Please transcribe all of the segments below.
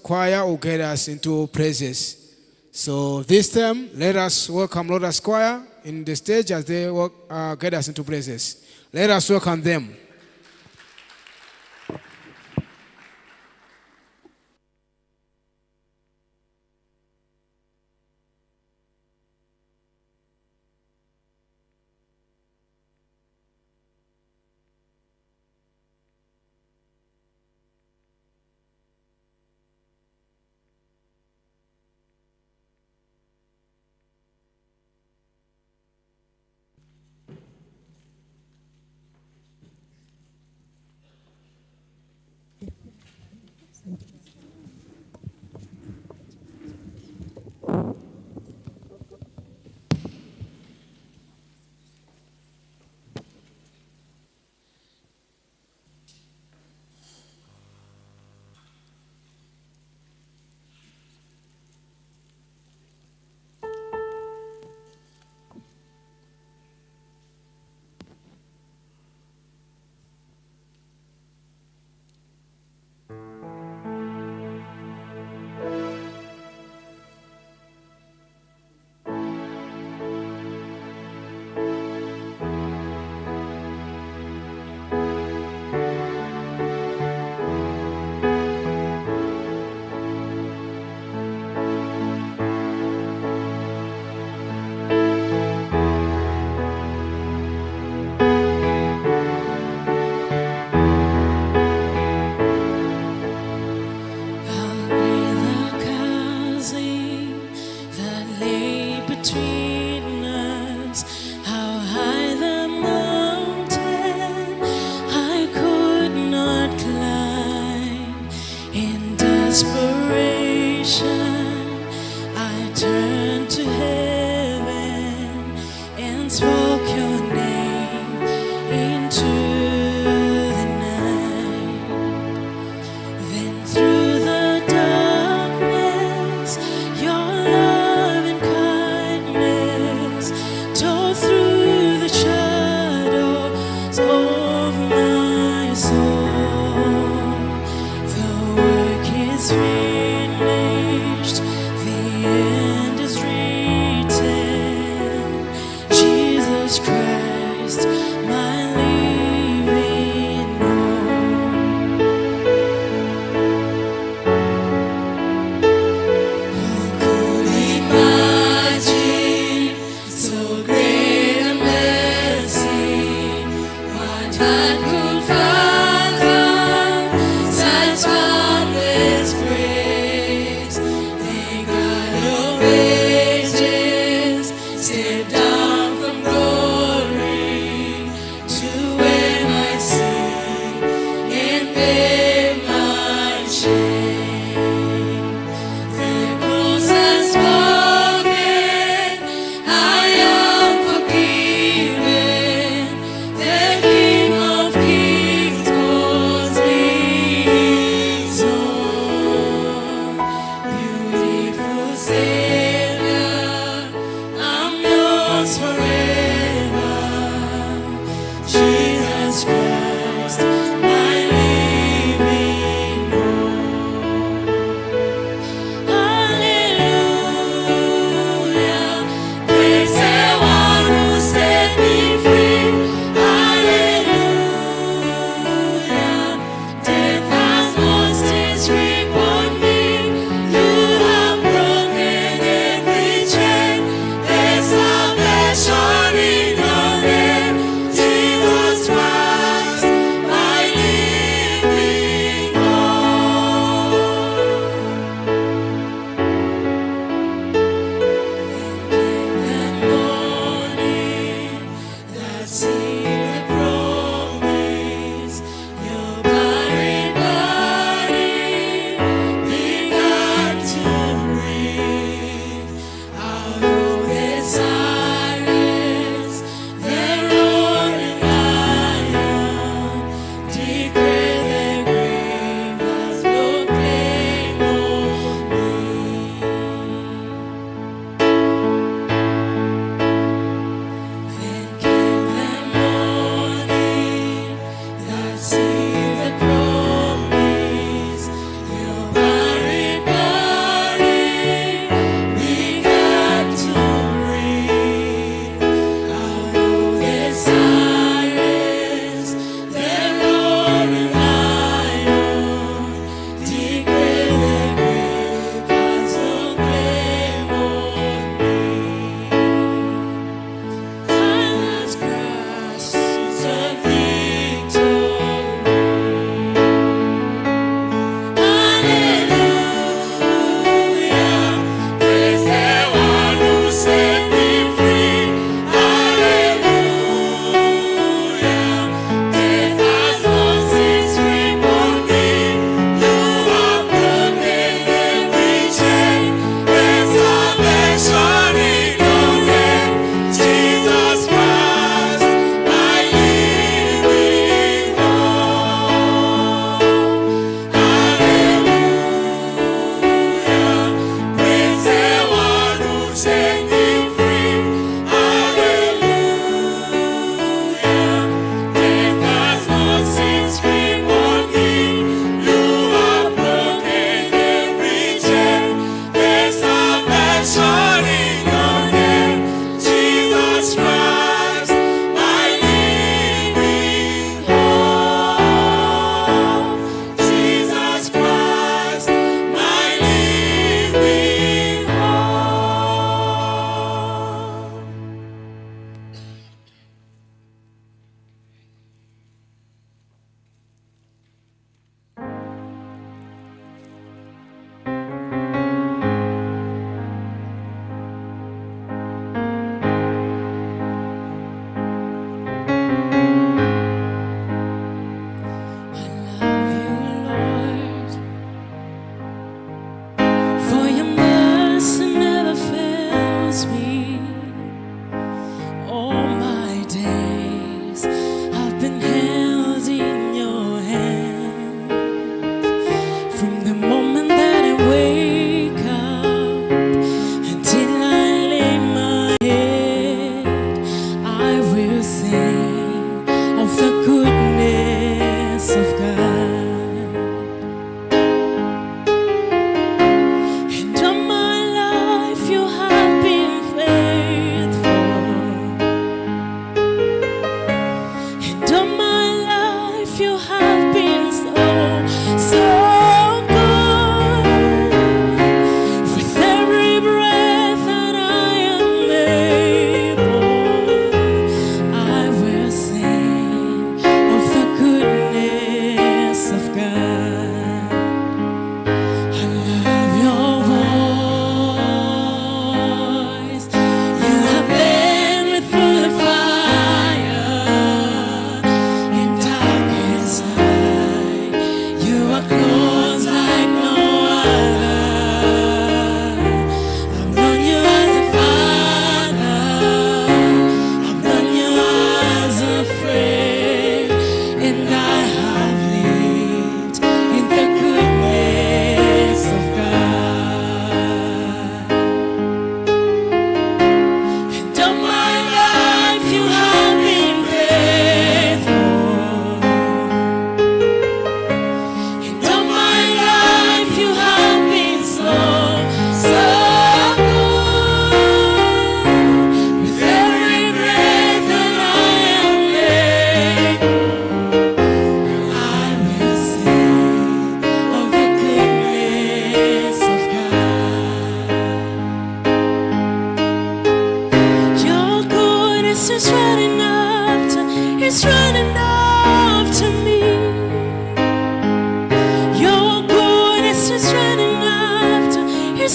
Choir will get us into praises. So this time, let us welcome Lotus Choir in the stage as they get us into praises. Let us welcome them. How great the chasm that lay between us! How high the mountain I could not climb! In desperation, I turned to heaven and spoke your name into the night. Then through the darkness, your love and kindness tore through the shadows of my soul. The work is finished, the end is written. Jesus Christ, my living hope. Who could imagine so great a mercy? What heart could fathom such boundless grace?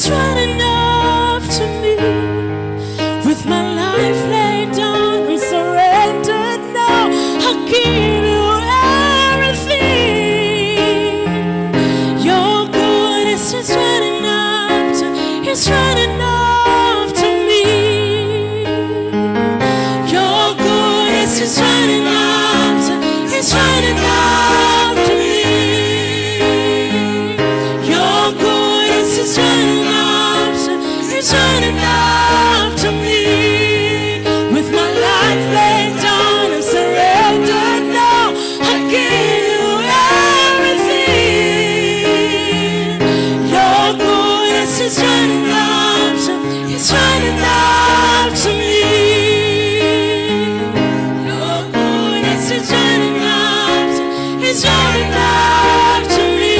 is running after me. With my life laid down, I'm surrendered now. I give you everything. Your goodness is running after, it's running after me. Your goodness is running after, it's running after me. Your goodness is running after, it's running after me. With my life laid down and surrendered now, I give you everything. Your goodness is running after, it's running after me. Your goodness is running after, it's running after me.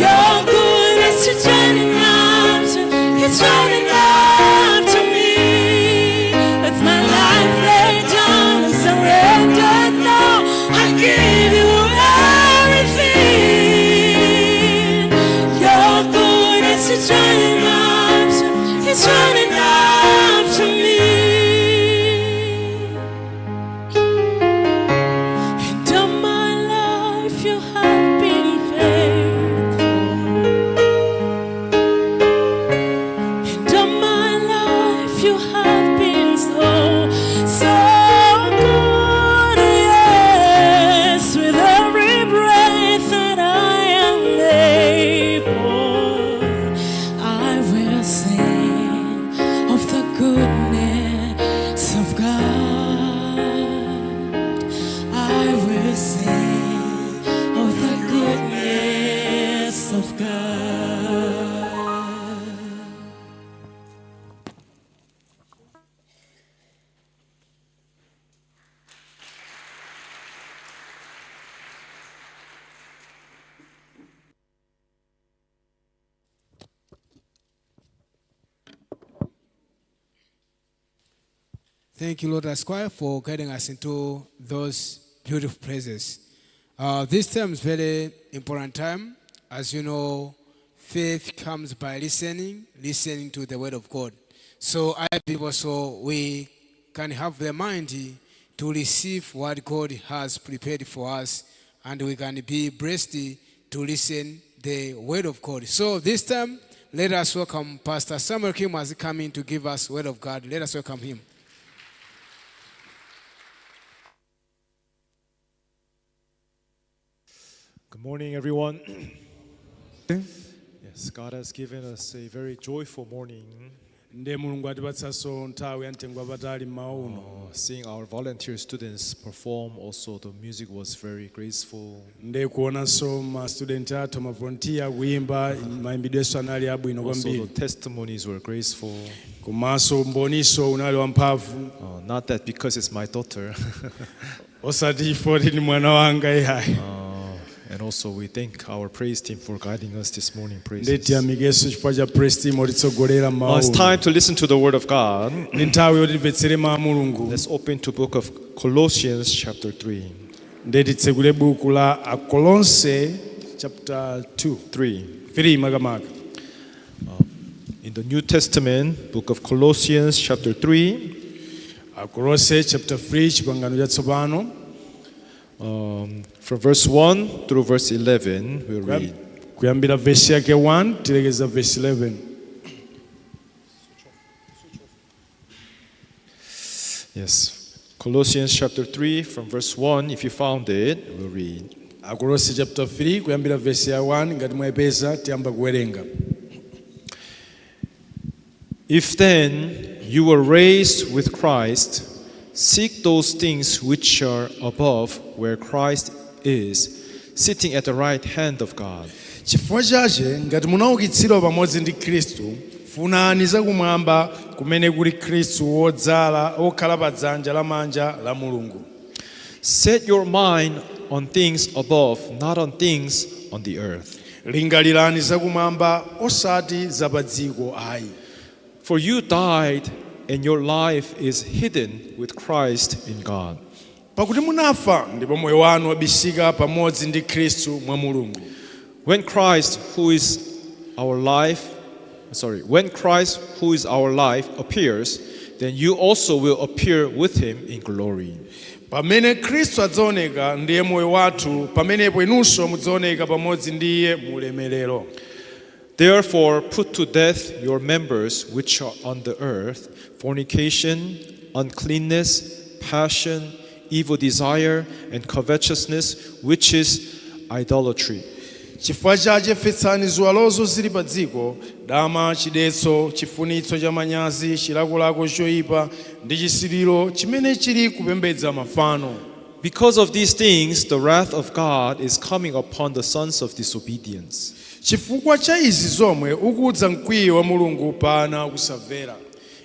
Your goodness is running after, it's running after me. With my life laid down and surrendered now, I give you everything. Your goodness is running after, it's running after me. And all my life you have been faithful. And all my life you have been so, so good. Yes, with every breath that I am able, I will sing of the goodness of God. I will sing of the goodness of God. Thank you, Lotus Choir, for guiding us into those beautiful praises. This time is very important time. As you know, faith comes by listening, listening to the word of God. So I believe also we can have the mind to receive what God has prepared for us, and we can be blessed to listen the word of God. So this time, let us welcome Pastor Samuel Kim as coming to give us word of God. Let us welcome him. Good morning, everyone. Yes, God has given us a very joyful morning. Ndiye Mulungu atipatsanso nthawi ya mtengo wapatali mmawa uno. Seeing our volunteer students perform, also the music was very graceful. Ndiye kuonanso ma student athu ma volunteer kuyimba mayimbidwenso anali abwino Also, kwambiri. the testimonies were graceful. Komanso umboniso unali wamphamvu. Not that because it's my daughter. Osati chifukwa ndi mwana wanga iyayi. And also, we thank our praise team for guiding us this morning. Ndiye Praises. tiyamikenso chifukwa cha praise team otitsogolera mmawa It's uno. time to listen to the word of God. Ndi nthawi yoti timvetsere mawu a Mulungu. Let's open to book of Colossians chapter 3. Ndiye titsekule buku la Akolose chapter 2. 3. 3 makamaka. In the New Testament, book of Colossians chapter 3. Akolose chapter 3, chipangano chatsopano. From verse 1 through verse 11, we'll read. Kuyambira vesi yake 1 tilekeza vesi 11. Yes. Colossians chapter 3, from verse 1, if you found it, we'll read. Akolose chapter 3 kuyambira vesi ya 1, ngati mwayipeza tiyamba kuwerenga. If then you were raised with Christ, seek those things which are above, where Christ is, sitting at the right hand of God. Chifukwa chache ngati munaukitsidwa pamodzi ndi Khristu, funani zakumwamba kumene kuli Khristu wodzala wokhala pa dzanja lamanja la Mulungu. Set your mind on things above, not on things on the earth. Lingalirani zakumwamba osati za pa dziko ayi. For you died, and your life is hidden with Christ in God. Pakuti munafa ndipo moyo wanu wabisika pamodzi ndi Khristu mwa Mulungu. When Christ, who is our life, sorry, when Christ, who is our life, appears, then you also will appear with him in glory. Pamene Khristu adzaoneka, ndiye moyo wathu, pamenepo inunso mudzaoneka pamodzi ndi iye mu ulemerero. Therefore, put to death your members which are on the earth: fornication, uncleanness, passion, evil desire, and covetousness, which is idolatry. Chifukwa chache fetsani ziwalozo zili pa dziko: dama, chidetso, chifunitso cha manyazi, chilakolako choyipa ndi chisiriro, chimene chili kupembedza mafano. Because of these things, the wrath of God is coming upon the sons of disobedience. Chifukwa cha izi zomwe ukudza mkwiyo wa Mulungu pa ana akusamvera.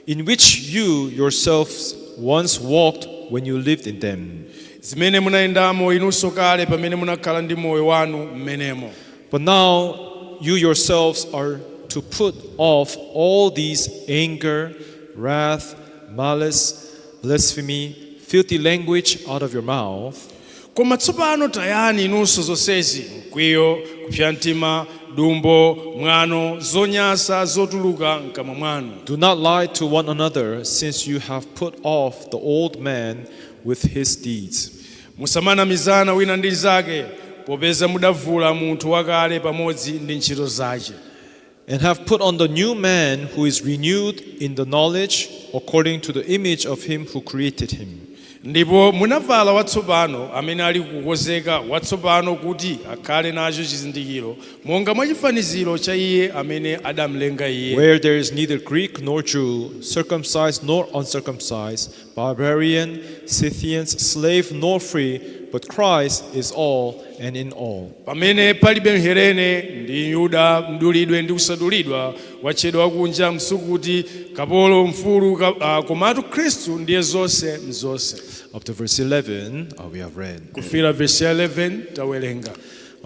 In which you yourselves once walked when you lived in them. Zimene munayendamo inunso kale pamene munakhala ndi moyo wanu mmenemo. But now you yourselves are to put off all these: anger, wrath, malice, blasphemy, filthy language out of your mouth. Koma tsopano tayani inunso zonsezi: mkwiyo, kupsa mtima, dumbo, mwano, zonyansa zotuluka mkamwa mwanu. Do not lie to one another, since you have put off the old man with his deeds, Musamanamizana wina ndi nzake, popeza mudavula munthu wakale pamodzi ndi ntchito zake, and have put on the new man, who is renewed in the knowledge according to the image of him who created him. Ndipo munavala watsopano, amene ali kukonzeka watsopano kuti akhale nacho chizindikiro monga mwa chifaniziro cha iye amene adamlenga iye. Where there is neither Greek nor Jew, circumcised nor uncircumcised, barbarian, Scythians, slave nor free, but Christ is all and in all. Pamene palibe Mhelene ndi Yuda, mdulidwe ndi kusadulidwa, watchedwa wakunja, Msukuti, kapolo, mfulu, komatu Khristu ndiye zonse mzonse. Up to verse 11, we have read. Kufika verse ya 11 tawerenga.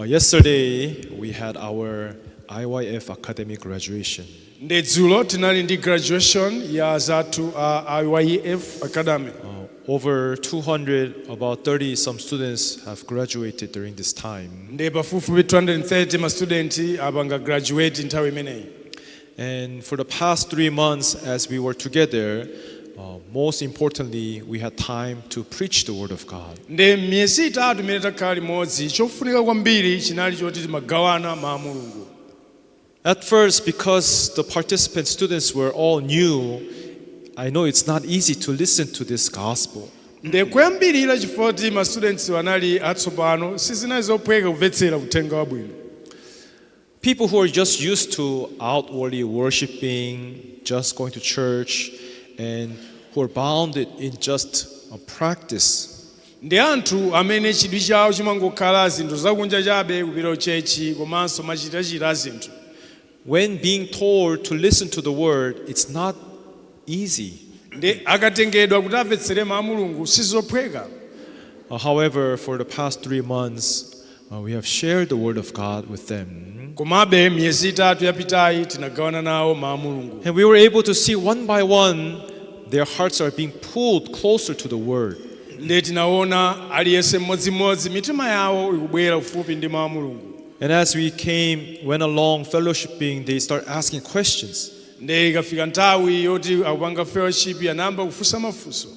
Yesterday, we had our IYF Academy graduation. Ndi dzulo tinali ndi graduation ya zathu a IYF Academy. Over 200, about 30 some students have graduated during this time. Ndi pafupifupi 230 ma student apanga graduate nthawi imeneyi. And for the past 3 months, as we were together, most importantly, we had time to preach the Word of God. Ndi miyezi 3 imene takhala limodzi, chofunika kwambiri chinali choti timagawana mawu a Mulungu. At first, because the participant students were all new, I know it's not easy to listen to this gospel. Ndi kuyambirira, chifukwa kuti ma students anali atsopano, sizinali zophweka kumvetsera uthenga wabwino. People who are just used to outwardly worshiping, just going to church, and who are bounded in just a practice, Ndi anthu amene chidwi chawo chimangokhala zinthu zakunja chabe, kupita ku church komanso machitachita zinthu, when being told to listen to the word, it's not easy. Ndi akatengedwa kuti amvetsere mawu a Mulungu, sizophweka. However, for the past 3 months, we have shared the word of God with them. Komabe miyezi 3 yapitayi tinagawana nawo mawu a Mulungu. And we were able to see one by one their hearts are being pulled closer to the word. Ndi tinaona aliyense mmodzimmodzi mitima yawo ikubwera kufupi ndi mawu a Mulungu. And as we went along fellowshipping, they start asking questions. Ndi ikafika nthawi yoti akupanga fellowship, anayamba kufunsa mafunso.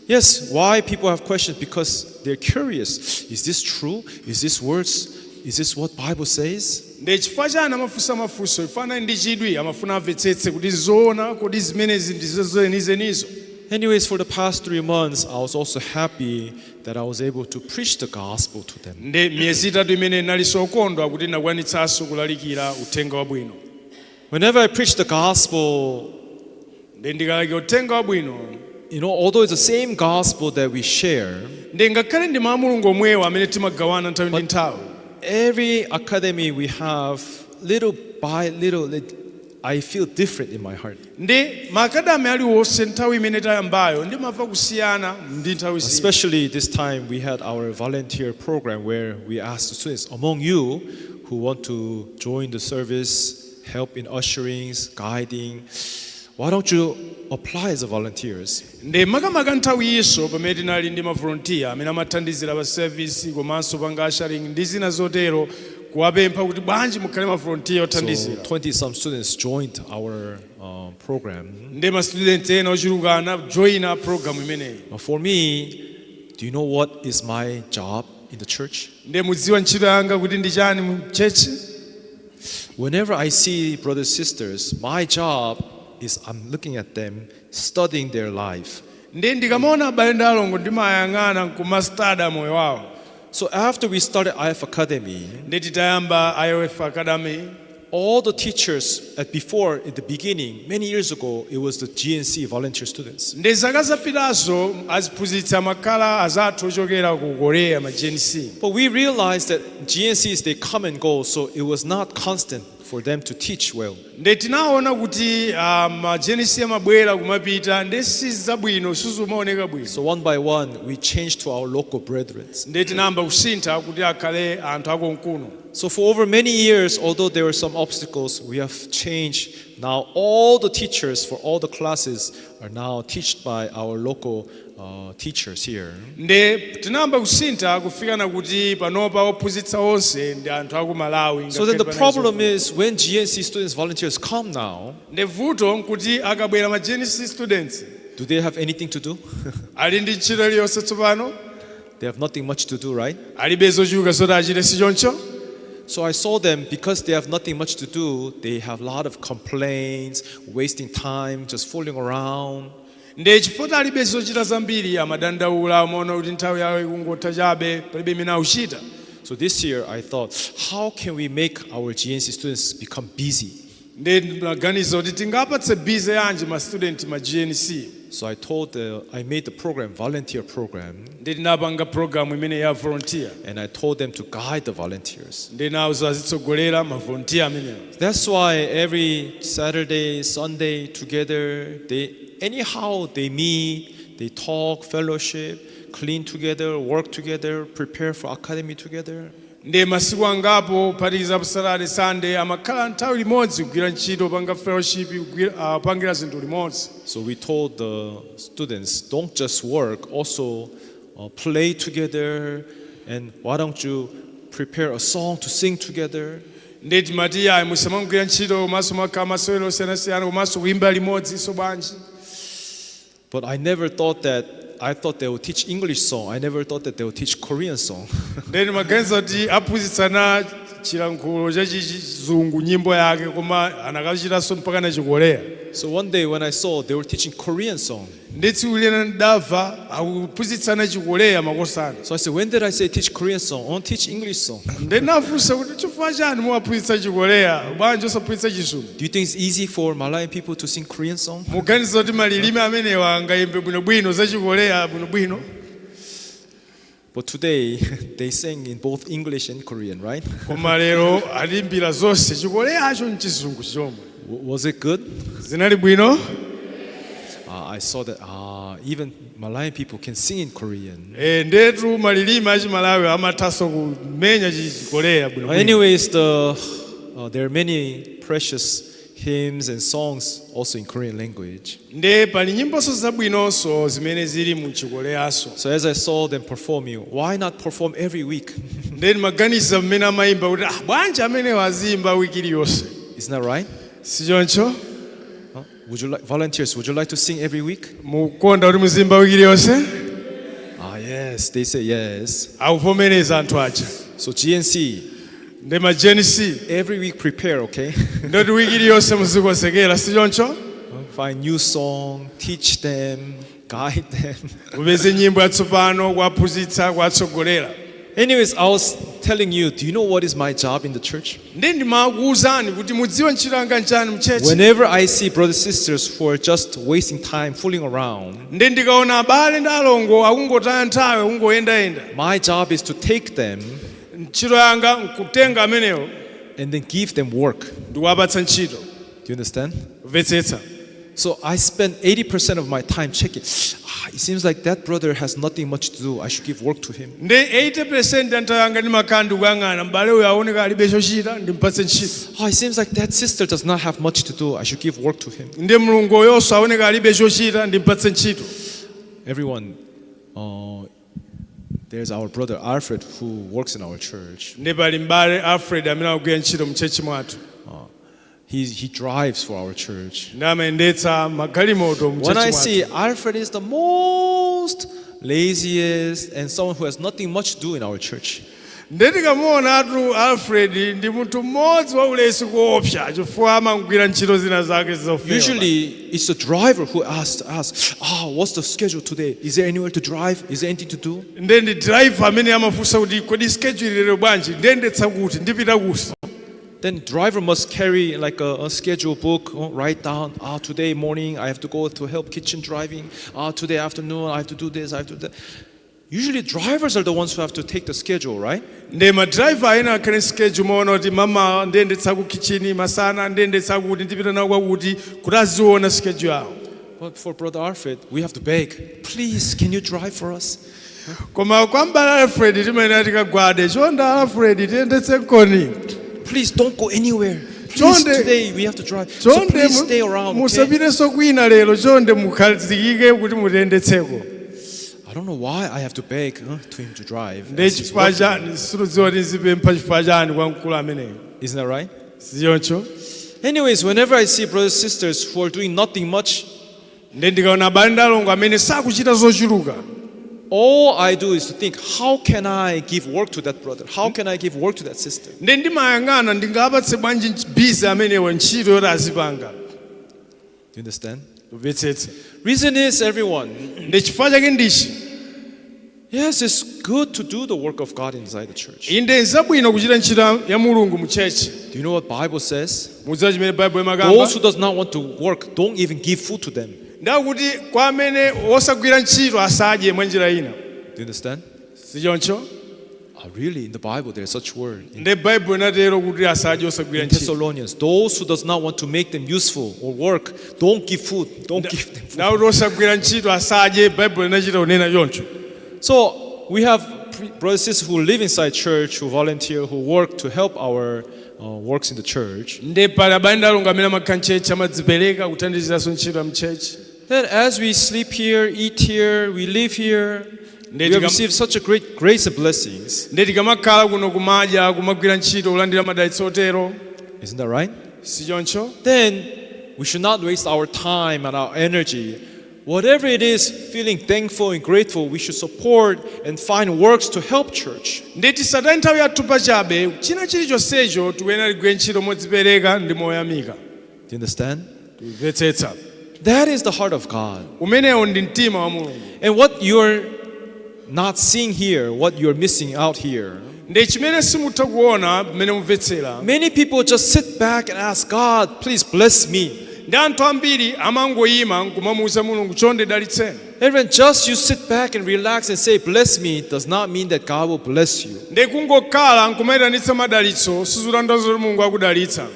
Yes, why people have questions? Because they're curious. Is this true? Is this words? Is this what Bible says? Ndi chifukwa chani amafunsa mafunso? Ifana ndi chidwi, amafuna amvetsetse kuti zoona, kodi zimenezi ndizo zenizenizo? Anyways, for the past 3 months, I was also happy that I was able to preach the gospel to them. Ndi miyezi 3 imene nalinso okondwa kuti ndakwanitsanso kulalikira uthenga wabwino. Whenever I preach the gospel, Ndi ndikalalikira uthenga wabwino, although it's the same gospel that we share, ndi ngakhale ndi mawu a Mulungu omwewo amene timagawana nthawi ndi nthawi, every academy we have, little by little, I feel different in my heart. Ndi ma academy aliwonse nthawi imene tayambayo ndimamva kusiyana ndi nthawi zina. Especially this time we had our volunteer program where we asked the students among you who want to join the service, help in usherings, guiding, why don't you apply as a volunteers? Ndi makamaka nthawi iso pamene tinali ndi ma volunteer amene amathandizira pa service komanso panga ushering ndi zina zotero, Kuwapempha kuti bwanji mukhale ma volunteer So othandizira. 20 some students joined our program. Ndi ma student ena ochuluka anajoyina program imeneyi. For me, do you know what is my job in the church? Ndi mudziwa ntchito yanga kuti ndi chani mu church? Whenever I see brothers sisters, my job is I'm looking at them, studying their life. Ndi ndikamaona abale ndi alongo ndimayang'ana nkuma study moyo wawo. So after we started IF Academy, Ndi titayamba IOF Academy, all the teachers at before in the beginning, many years ago, it was the GNC volunteer students. Ndi zaka zapitazo aziphunzitsi amakhala azathu ochokera ku Korea, ma GNC. But we realized that GNCs, they come and go, so it was not constant for them to teach well. Ndi tinaona kuti ma GNC amabwera kumapita ndi sizabwino sizimaoneka bwino. So one by one, we changed to our local brethren. Ndi tinayamba kusintha kuti akhale anthu akonkuno. So for over many years, although there were some obstacles, we have changed. Now all the teachers for all the classes are now taught by our local teachers here. Ndi tinayamba kusintha kufikana kuti panopa ophunzitsa onse ndi anthu aku Malawi. So then the ngakhale problem panali is when GNC students volunteers come now, ndi vuto nkuti akabwera ma GNC students, do they have anything to do? Ali ndi ntchito iliyonse tsopano? They have nothing much to do, right? Alibe zochuluka zoti achite, si choncho? So I saw them because they have nothing much to do, they have a lot of complaints, wasting time, just fooling around. Ndi chifukwa alibe zochita zambiri amadandaula amaona kuti nthawi yawo ikungotha chabe palibe imene akuchita. So this year I thought, how can we make our GNC students become busy? Ndi maganizo kuti tingapatse busy yanji ma student ma GNC. So I made the program, volunteer program, Ndi tinapanga program imene ya volunteer. And I told them to guide the volunteers. Ndi nawuza azitsogolera ma volunteer amenewo. That's why every Saturday, Sunday together, they anyhow they meet, they talk, fellowship, clean together, work together, prepare for academy together. Ndi masiku angapo kuphatikizapo Saturday, Sunday amakhala nthawi limodzi kugwira ntchito panga fellowship pangira zinthu limodzi. So we told the students, don't just work, also play together, and why don't you prepare a song to sing together? Ndi timati ayi musamangogwira ntchito komanso makhala masewero osiyanasiyana komanso kuyimba limodzi so bwanji. But I never thought that, I thought they would teach English song. I never thought that they would teach Korean song. Ndi ndimaganiza kuti aphunzitsana chilankhulo cha chizungu nyimbo yake koma anakachitanso mpaka na Chikoreya. So one day when I saw they were teaching Korean song, Ndi tsiku lina ndidamva akuphunzitsana Chikoreya makosana. So I said, "When did I say teach Korean song? I want to teach English song." Ndi nafunsa kuti chifukwa chani muwaphunzitsa Chikoreya bwanji osaphunzitsa Chizungu? Do you think it's easy for Malawian people to sing Korean song? Muganiza kuti malilime amenewa angayimbe bwinobwino za Chikoreya bwinobwino? But today they sing in both English and Korean, right? Koma lero alimbira zonse Chikoreyacho mchizungu chomwe. Was it good? Zinali bwino? I saw that even Malawian people can sing in Korean. Eh, ndetu malilime achimalawi amathanso kumenya Chikoreya bwinobwino. Anyways, there are many precious hymns and songs also in Korean language. Nde pali nyimboso zabwinonso zimene zili mu Chikoreyaso. So as I saw them performing, why not perform every week? Nde ndimaganiza mmene amayimba kuti ah, bwanji amenewa aziyimba wiki iliyonse. Isn't that right? Si choncho? Huh? Would you like volunteers? Would you like to sing every week? Mukonda kuti muziyimba wiki iliyonse? Ah, yes. They say yes. Akuvomereza anthu aja. So GNC, Ndi ma GNC, every week prepare, okay? ndoti wiki iliyonse muzikonzekera, si choncho? Find new song, teach them, guide them. Upeze nyimbo yatsopano kuwaphunzitsa kuwatsogolera. Anyways, I was telling you, do you know what is my job in the church? Ndi ndimakuwuzani kuti mudziwe ntchito yanga nchani m church? Whenever I see brothers sisters who are just wasting time fooling around, Ndi ndikaona abale ndi alongo akungotaya nthawi akungoyendayenda, my job is to take them ntchito yanga nkutenga amenewo and then give them work. Ndikuwapatsa ntchito. Do you understand? Kumvetsetsa? So I spend 80% of my time checking. Ah, it seems like that brother has nothing much to do. I should give work to him. Ndi 80% ya nthawi yanga ndimakhala ndikuyang'ana m'bale uyu aoneka alibe chochita ndimpatse ntchito. Oh, it seems like that sister does not have much to do. I should give work to him. Ndi mlongo uyonso aoneka alibe chochita ndimpatse ntchito. Everyone, There's our brother Alfred who works in our church. Ndi pali m'bale Alfred amene akugwira ntchito mu church mwathu. He drives for our church. Ndi amayendetsa magalimoto mu When I church mwathu. see Alfred is the most laziest and someone who has nothing much to do in our church. Ndi tikamuonatu Alfred ndi munthu mmodzi waulesi kuopsa chifukwa amangogwira ntchito zina zake zofewa. Usually, it's the driver who asks us, "Ah, what's the schedule today? Is there anywhere to drive? Is there anything to do?" Nde ndi driver amene amafunsa kuti kodi schedule lero bwanji, ndiyendetsa kuti, ndipita kuti? Then driver must carry like a schedule book, write down, "Ah, today morning I have to go to help kitchen driving. Ah, today afternoon I have to do this, I have to do that." Usually drivers are the ones who have to take the schedule, right? Nde madraiva ena akhale schedule maona kuti mama ndiyendetsa ku kitchen, masana ndiyendetsa kuti, ndipita nawo kwakuti, kuti aziona schedule yawo. But for Brother Alfred, we have to beg, "Please, can you drive for us?" Koma kwa mbale Alfred timayenera tikagwade, "Chonde Alfred, tiyendetse koni." "Please don't go anywhere. Please, Chonde- today we have to drive. So chonde please stay around, okay?" Musapitenso kwina lero, chonde mukhazikike kuti mutiyendetseko. I don't know why I have to beg to him to drive Ndi as he's chifukwa working. chani sitidziwa kuti nzipempha chifukwa chani kwa mkulu ameneyo. Isn't that right? Sichoncho? Anyways, whenever I see brothers and sisters who are doing nothing much, Ndi ndikaona abale ndi alongo amene sakuchita zochuluka, all I do is to think, how can I give work to that brother? How can I give work to that sister? Ndi ndimayang'ana ndingapatse bwanji busy amenewa ntchito yoti azipanga. Do you understand? Kumvetsetsa? Reason is, everyone, Ndi chifukwa chake ndichi, yes, it's good to do the work of God inside the church. Inde nzabwino kuchita ntchito ya Mulungu mu church. Do you know what Bible says? Mudziwa chimene Baibulo imakamba? Those who does not want to work, don't even give food to them. Ndakuti kwa amene osagwira ntchito asadye mwa njira ina. Do you understand? Sichoncho? Ah, really, in the Bible, there's such word. In Ndi Baibulo inatero kuti asadye osagwira ntchito. Thessalonians, those who does not want to make them useful or work, don't give food. Don't give them food. Ndakuti osagwira ntchito asadye, Baibulo inachita kunena choncho. So we have brothers and sisters who live inside church, who volunteer, who work to help our works in the church. Ndi pali abale ndi alongo amene amakhala m'church amadzipereka kuthandiziranso ntchito ya m'church. Then as we sleep here, eat here, we live here, we have received such a great grace and blessings. Ndi tikamakhala kuno kumadya, kumagwira ntchito, kulandira madalitso otero. Isn't that right? Sichoncho? Then we should not waste our time and our energy. Whatever it is, feeling thankful and grateful, we should support and find works to help church. Ndi tisataye nthawi yathu pachabe, china chilichonsecho tikuyenera tigwire ntchito modzipereka ndi moyamika. Do you understand? Kumvetsetsa? That is the heart of God. Umenewo ndi mtima wa Mulungu. And what you're not seeing here, what you're missing out here, Ndi chimene simutha kuona mmene mumvetsera, many people just sit back and ask God, "Please bless me." Ndi anthu ambiri amangoyima nkumamuwuza Mulungu, "Chonde dalitseni." Everyone, just you sit back and relax and say, "Bless me," does not mean that God will bless you. Ndi kungokhala nkumayitanitsa madalitso sizutanthauza kuti Mulungu akudalitsa.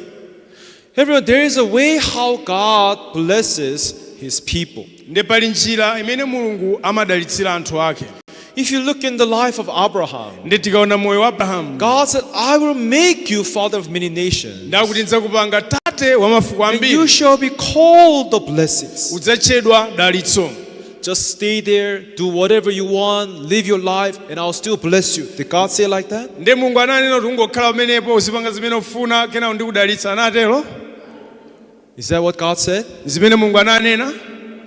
Everyone, there is a way how God blesses his people. Ndi pali njira imene Mulungu amadalitsira anthu ake. If you look in the life of Abraham, Ndi tikaona moyo wa Abrahamu, God said, "I will make you father of many nations, ndakuti ndidzakupanga tate wa mafuko and you ambiri, shall be called the blessings." udzatchedwa dalitso. Just stay there, do whatever you want, live your life, and I'll still bless you. Did God say like that? Ndi Mulungu ananena kuti ungokhala pamenepo uzipanga zimene ufuna kenako ndikudalitsa, anatero? Is that what God said? Zimene Mulungu ananena?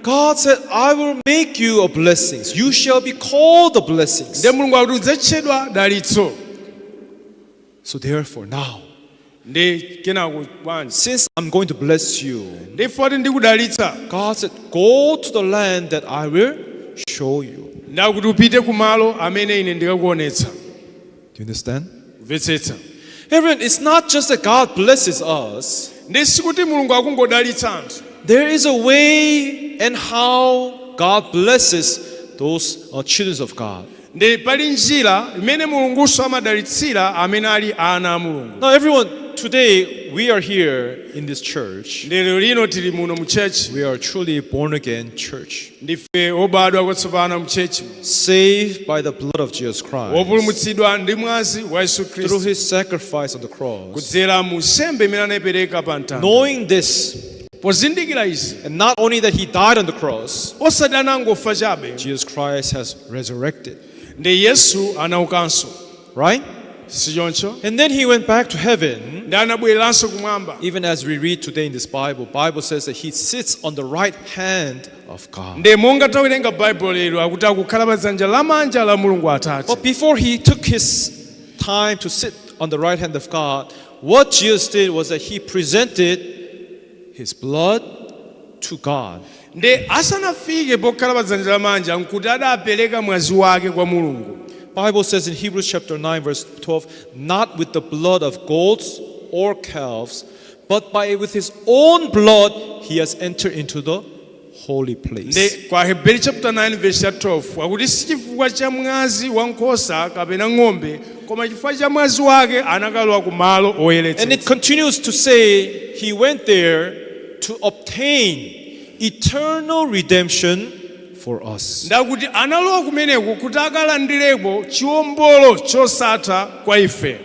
God said, "I will make you a blessing. You shall be called the blessings." Ndi Mulungu akuti udzatchedwa dalitso. So therefore, now, Ndi kenako bwanji, since I'm going to bless you, ndi poti ndikudalitsa, God said, "Go to the land that I will show you." ndakuti upite kumalo amene ine ndikakuonetsa. Do you understand? Kumvetsetsa? Everyone, it's not just that God blesses us. Ndi sikuti Mulungu akungodalitsa anthu. There is a way and how God blesses those children of God. Ndi pali njira imene Mulungunso amadalitsira amene ali ana a Mulungu. Now, everyone, today we are here in this church. Ndi lero lino tili muno mu church. We are truly born again church, Ndife obadwa kwatsopano mu church, saved by the blood of Jesus Christ wopulumutsidwa ndi mwazi wa Yesu through Khristu his sacrifice on the cross. kudzera mu nsembe imene anayipereka pa mtanda. Knowing this, Pozindikira izi, and not only that he died on the cross, osati anangofa chabe, Jesus Christ has resurrected. Ndi Yesu anaukanso. Right? Sichoncho? And then he went back to heaven. Ndi anabwereranso kumwamba. Even as we read today in this Bible, Bible says that he sits on the right hand of God. Ndi monga tawerenga Baibulo lero akuti akukhala pa dzanja lamanja la Mulungu Atate. But before he took his time to sit on the right hand of God, what Jesus did was that he presented his blood to God. Ndi asanafike pokhala pa dzanja lamanja nkuti adapereka mwazi wake kwa Mulungu. Bible says in Hebrews chapter 9 verse 12, not with the blood of goats or calves, but by with his own blood he has entered into the holy Ndi place. kwa Hebrew chapter 9 verse ya 12 akuti si chifukwa cha mwazi wa nkhosa kapena ng'ombe koma chifukwa cha mwazi wake anakalowa ku malo And it oyeretsetsa. continues to say he went there to obtain eternal redemption for us. Ndakuti analowa kumeneko kuti akalandireko chiwombolo chosatha kwa ife.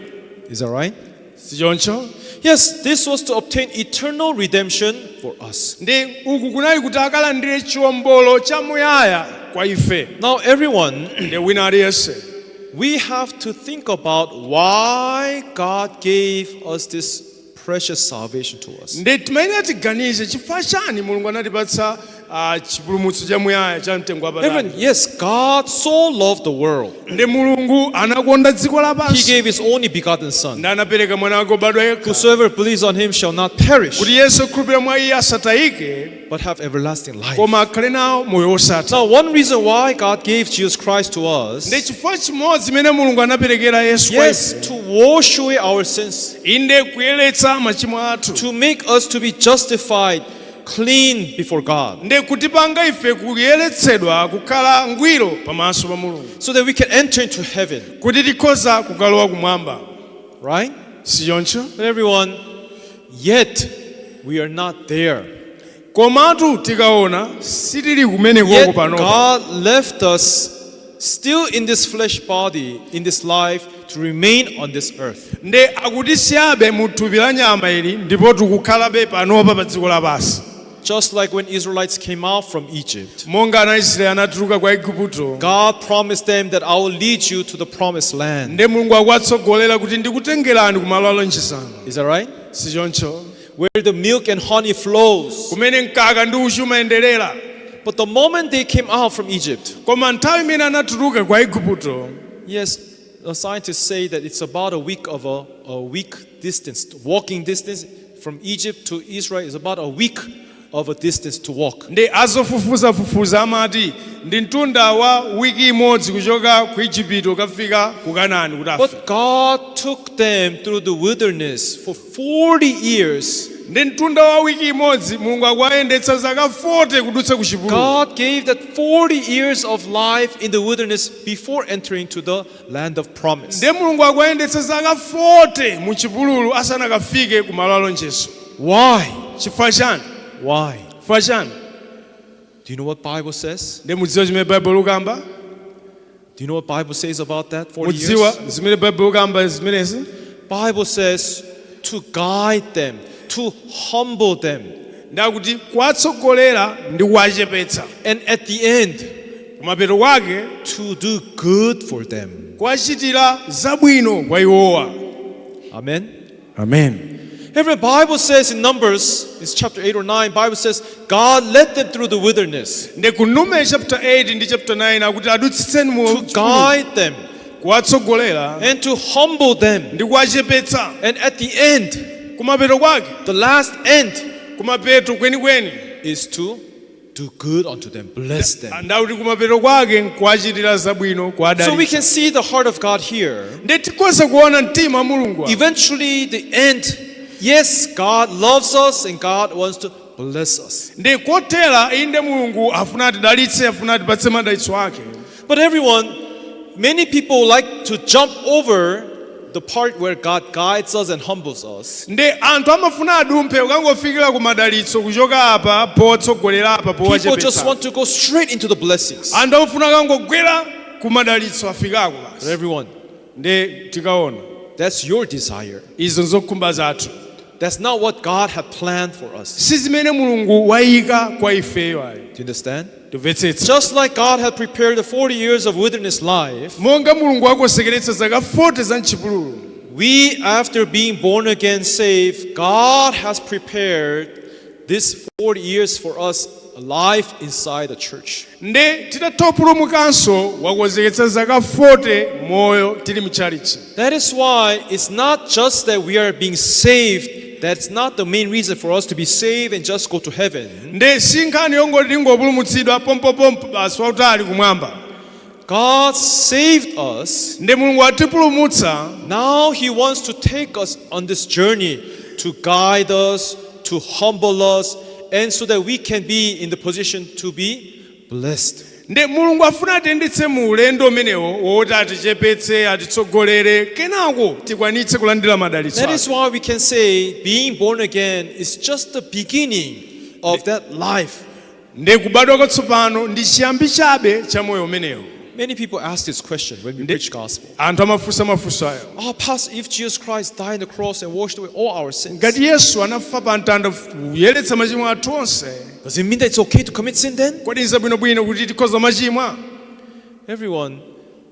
Is that right? Sichoncho? Yes, this was to obtain eternal redemption for us. Ndi uku kunali kuti akalandire chiwombolo chamuyaya kwa ife. Now, everyone, Ndi wina aliyense, we have to think about why God gave us this precious salvation to us. Ndi timayenera tiganize chifukwa chani Mulungu anatipatsa chipulumutso chamuyaya cha mtengo wapatali. Everyone, yes, God so loved the world. Ndi Mulungu anakonda dziko He lapansi gave his only begotten Son. ndi anapereka mwana wake wobadwa yekha Whosoever believes on him shall not perish, kuti yense okhulupirira mwa iye asatayike but have everlasting life. koma akhale nawo moyo wosatha. Now, one reason why God gave Jesus Christ to us, Ndi chifukwa chimodzi chimene Mulungu anaperekera Yesu kwa yes, ife, to wash away our sins, inde kuyeretsa machimo athu, to make us to be justified, clean before God, ndi kutipanga ife kuyeretsedwa kukhala ngwiro pamaso pa Mulungu, so that we can enter into heaven, kuti tikhoza kukalowa kumwamba. Right? Sichoncho? But everyone, yet we are not there. Komatu tikaona sitili kumenekoko Yet panopa. God left us still in this flesh body, in this life, to remain on this earth. Ndi akutisiyabe mu thupi la nyama ili ndipo tikukhalabe panopa pa dziko lapansi. Just like when Israelites came out from Egypt, Monga ana Israeli anatuluka kwa Igupto, God promised them that I will lead you to the promised land. Ndi Mulungu akuwatsogolera kuti ndikutengerani kumalo alonjezano. Is that right? Sichoncho? Where the milk and honey flows. Kumene mkaka ndi uchi umayenderera. But the moment they came out from Egypt, Koma nthawi imene anatuluka kwa Igupto, yes, the scientists say that it's about a week distance, walking distance from Egypt to Israel is about a week of a distance to walk. Ndi azofufuzafufuza amati ndi mtunda wa wiki imodzi kuchoka ku Igupto kafika ku Kanaani kuti afe. But God took them through the wilderness for 40 years. Ndi mtunda wa wiki imodzi Mulungu akuwayendetsa zaka 40 kudutsa ku chipululu. God gave that 40 years of life in the wilderness before entering to the land of promise. Ndi Mulungu akuwayendetsa zaka 40 mu chipululu asanakafike ku malo alonjezo. Why? Chifukwa chani? Why? Chifukwa chani? Do you know what Bible says? Ndi mudziwa chimene Baibulo ukamba? Do you know what Bible says about that 40 Mudziwa years? zimene Baibulo ukamba zimenezi? Bible says to guide them, to humble them, Ndakuti kuwatsogolera ndi kuwachepetsa, and at the end kumapeto kwake to do good for them. Kuwachitira zabwino kwa iwowa. Amen. Amen. Every Bible says in Numbers, it's chapter 8 or 9, Bible says God led them through the wilderness Ndi ku Numeri chapter 8 ndi chapter 9 akuti adutsitseni mu to guide them kuwatsogolera and to humble them. Ndi kuwachepetsa. And at the end, Kumapeto kwake, the last end kumapeto kwenikweni, is to do good unto them, bless them. Ndakuti kumapeto kwake nkuwachitira zabwino, So we kuwadalitsa. can see the heart of God here. Ndi tikhoza kuona mtima wa Mulungu apa. Eventually, the end, yes, God loves us and God wants to bless us. Ndi kotera inde Mulungu afuna atidalitse, afuna atipatse madalitso ake. But everyone, many people like to jump over the part where God guides us and humbles us. Ndi anthu amafuna adumphe ukangofikira ku madalitso kuchoka apa potsogolera apa People just powachepetsa. Want to go straight into the blessings. Anthu amafuna akangogwera ku madalitso afikako But basi. everyone, Ndi tikaona, that's your desire. Izo nzokhumba zathu. That's not what God had planned for us. Si zimene Mulungu wayika kwa ifeyo ayi. Do you understand? Timvetsetsa? Just like God had prepared the 40 years of wilderness life, Monga Mulungu akonzekeretsa zaka 40 za mchipululu, we, after being born again, saved, God has prepared this 40 years for us, a life inside the church. Nde titatha kupulumukanso wakonzeketsa zaka 40 moyo tili mchalichi. That is why it's not just that we are being saved. That's not the main reason for us to be saved and just go to heaven. Nde si nkhani yongoti tingopulumutsidwa pompopompo basi wautali kumwamba. God saved us. Nde Mulungu atipulumutsa. Now He wants to take us on this journey to guide us, to humble us, and so that we can be in the position to be blessed. Nde Mulungu afuna atiyendetse mu ulendo umenewo woti atichepetse, atitsogolere, kenako tikwanitse kulandira madalitso That ake. is why we can say being born again is just the beginning of that life. Nde kubadwa kwatsopano ndi chiyambi chabe cha moyo umenewo. Many people ask this question when we preach gospel. Anthu amafunsa mafunso ayo. Oh, Pastor, if Jesus Christ died on the cross and washed away all our sins, Ngati Yesu anafa pa mtanda kuyeretsa machimo athu onse, does it mean that it's okay to commit sin then? Kodi nzabwinobwino kuti tikhoza machimwa? Everyone,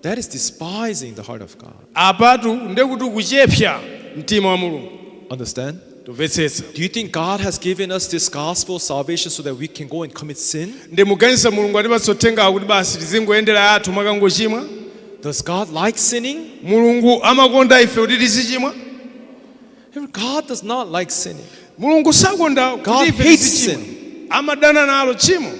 that is despising the heart of God. Apatu ndekuti kuchepsa mtima wa Mulungu. Understand? Tumvetsetsa? Do you think God has given us this gospel salvation so that we can go and commit sin? Ndi muganiza Mulungu atipatsa uthengawo kuti basi tizingoyendera athu mwakangochimwa? Does God like sinning? Mulungu amakonda ife kuti tizichimwa? God does not like sinning. Mulungu sakonda God kuti ife hates tizichimwa, amadana nalo tchimo.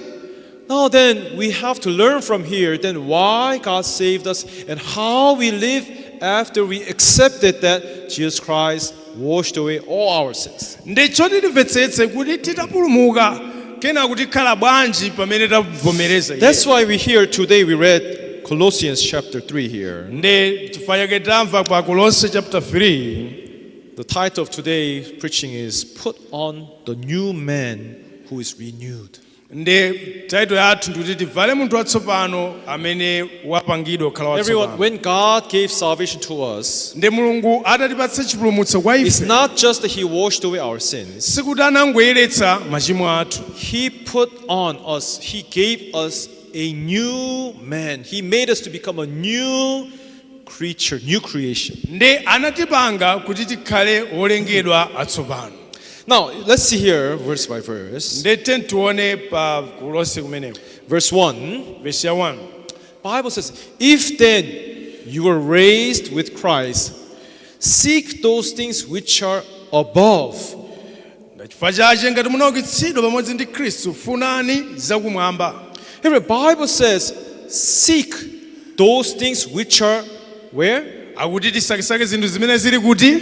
Now then, we have to learn from here then why God saved us and how we live after we accepted that Jesus Christ washed away all our sins. Ndi choti timvetsetse kuti titapulumuka kenako tikhala bwanji pamene tavomereza iye. That's why we here today we read Colossians chapter 3 here. Ndi chifukwa chake tamva pa Kolose chapter 3. The title of today's preaching is "Put on the New Man Who is Renewed." Ndi title yathu ndikuti tivale munthu watsopano amene wapangidwa kukhala Everyone, watsopano. when God gave salvation to us, Ndi Mulungu atatipatsa chipulumutso kwa it's ife, not just that He washed away our sins. Sikuti anangoyeretsa machimo athu. He put on us, He gave us a new man. He made us to become a new creature, new creation. Ndi anatipanga kuti tikhale olengedwa atsopano. Now, let's see here, verse by verse. Ndi tione pa Kolose kumeneko. Verse 1, Verse ya 1. Bible says, "If then you were raised with Christ, seek those things which are above." Chifukwa chache ngati munaukitsidwa pamodzi ndi Khristu, funani zakumwamba. Here the Bible says, seek those things which are where? Akuti tisakesake zinthu zimene zili kuti?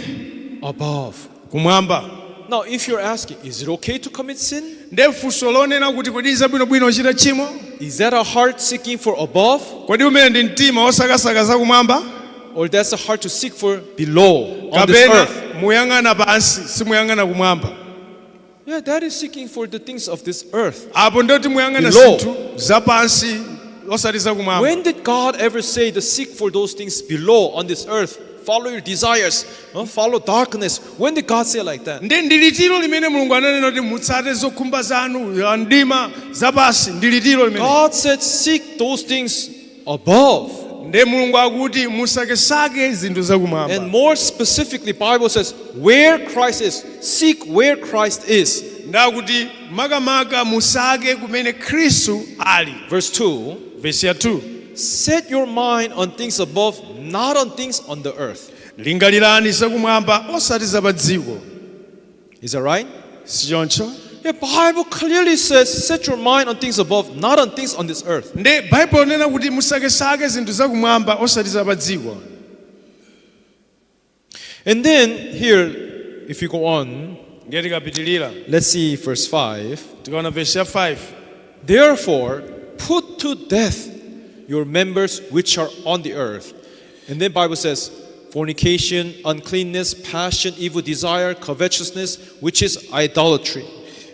Above. Kumwamba. Now, if you're asking, is it okay to commit sin? Nde funso lonena kuti kodi zabwinobwino ochita tchimo? Is that a heart seeking for above? Kodi umene ndi mtima osakasaka zakumwamba? Or that's a heart to seek for below on this Kapena earth? muyang'ana pansi, simuyang'ana kumwamba? Yeah, that is seeking for the things of this earth. Apo ndoti muyang'ana Below. zinthu zapansi osati zakumwamba. When did God ever say to seek for those things below on this earth? Follow your desires, huh? Follow darkness. When did God say like that? Ndi ndi litiro limene Mulungu ananena kuti mutsate zokhumba zanu za mdima zapansi? Ndi litiro limene? God said, seek those things above. Ndi Mulungu akuti musakesake zinthu zakumwamba. And more specifically, Bible says where Christ is. Seek where Christ is. Ndakuti makamaka musake kumene Khristu ali. Verse 2. Vesi ya 2. Set your mind on things above, not on things on the earth. Lingalirani zakumwamba osati za pa dziko. Is that right? Sichoncho? The Bible clearly says, set your mind on things above, not on things on this earth. Ndi Baibulo linena kuti musakesake zinthu zakumwamba osati za pa dziko. And then here, if you go on, Ndiye tikapitilira, let's see verse 5. Tikaona vesi ya 5. Therefore, put to death your members which are on the earth. And then Bible says, fornication, uncleanness, passion, evil desire, covetousness, which is idolatry.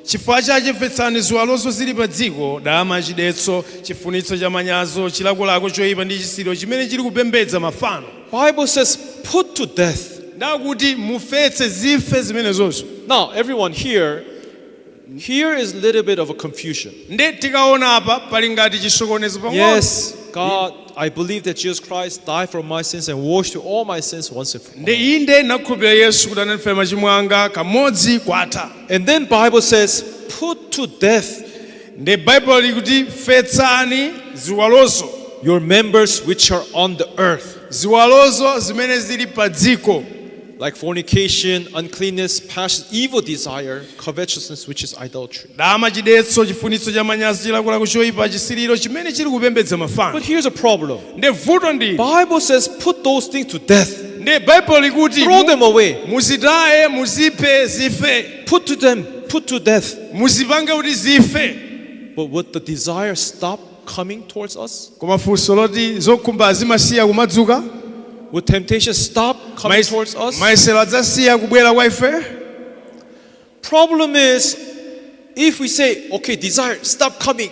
Chifukwa chache fetsani ziwalozo zili pa dziko: dama, chidetso, chifunitso cha manyazo, chilakolako choyipa ndi chisiriro chimene chili kupembedza mafano. Bible says, put to death. Ndakuti mufetse, zife zimenezozo. Now, everyone here, here is a little bit of a confusion. Ndi tikaona apa pali ngati chisokonezo pang'ono. Yes, God, I believe that Jesus Christ died for my sins and washed all my sins once and for all. Ndi inde nakhulupirira Yesu kuti anandifera machimo anga kamodzi kwatha. And then Bible says, put to death Ndi Baibulo likuti fetsani ziwalozo, your members which are on the earth, ziwalozo zimene zili pa dziko, like fornication, uncleanness, passion, evil desire, covetousness, which is idolatry. Dama, chidetso, chifunitso cha manyazi, chilakolako choyipa, chisiriro chimene chili kupembedza mafano. But here's a problem. Ndi vuto ndili, Bible says, put those things to death. Ndi Baibulo likuti Throw them away. Muzitaye, muziphe zife. Put to them, put to death. Muzipange kuti zife. But would the desire stop coming towards us? Koma funso loti zokhumba zimasiya kumadzuka? Would temptation stop coming towards us? Mayesero adzasiya kubwera kwa ife? Problem is, if we say, okay, desire, stop coming.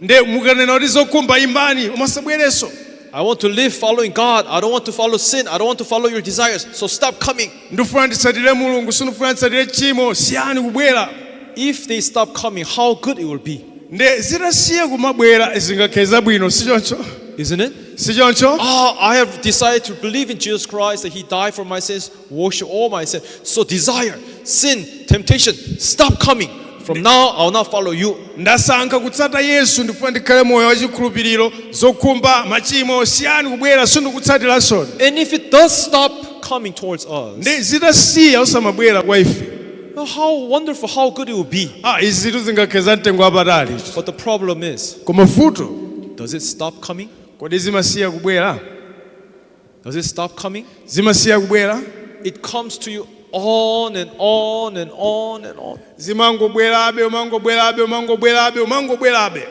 Nde mukanena kuti zokhumba imbani umasabwerenso. I want to live following God. I don't want to follow sin. I don't want to follow your desires. So stop coming. Ndifuna nditsatire Mulungu, sindifuna nditsatire tchimo, siyani kubwera. If they stop coming, how good it will be. Nde zitasiya kumabwera zingakhale zabwino, si choncho? Isn't it? Si choncho? Oh, I have decided to believe in Jesus Christ, that He died for my sins, wash all my sins. So desire, sin, temptation, stop coming. From now, I will not follow you. Ndasankha kutsata Yesu, ndifuna ndikhale moyo wachikhulupiriro, zokhumba, machimo, siyani kubwera, sindikutsatiranso. And if it does stop coming towards us, Ndi zitasiya osamabwera kwa ife, well, how wonderful, how good it will be. Ah, izi zitu zingakhale za mtengo wapatali. But the problem is, Koma vuto, does it stop coming? Kodi zimasiya kubwera? Does it stop coming? Zimasiya kubwera? It comes to you on and on and on and on. Zimangobwerabe, umangobwerabe, umangobwerabe, umangobwerabe.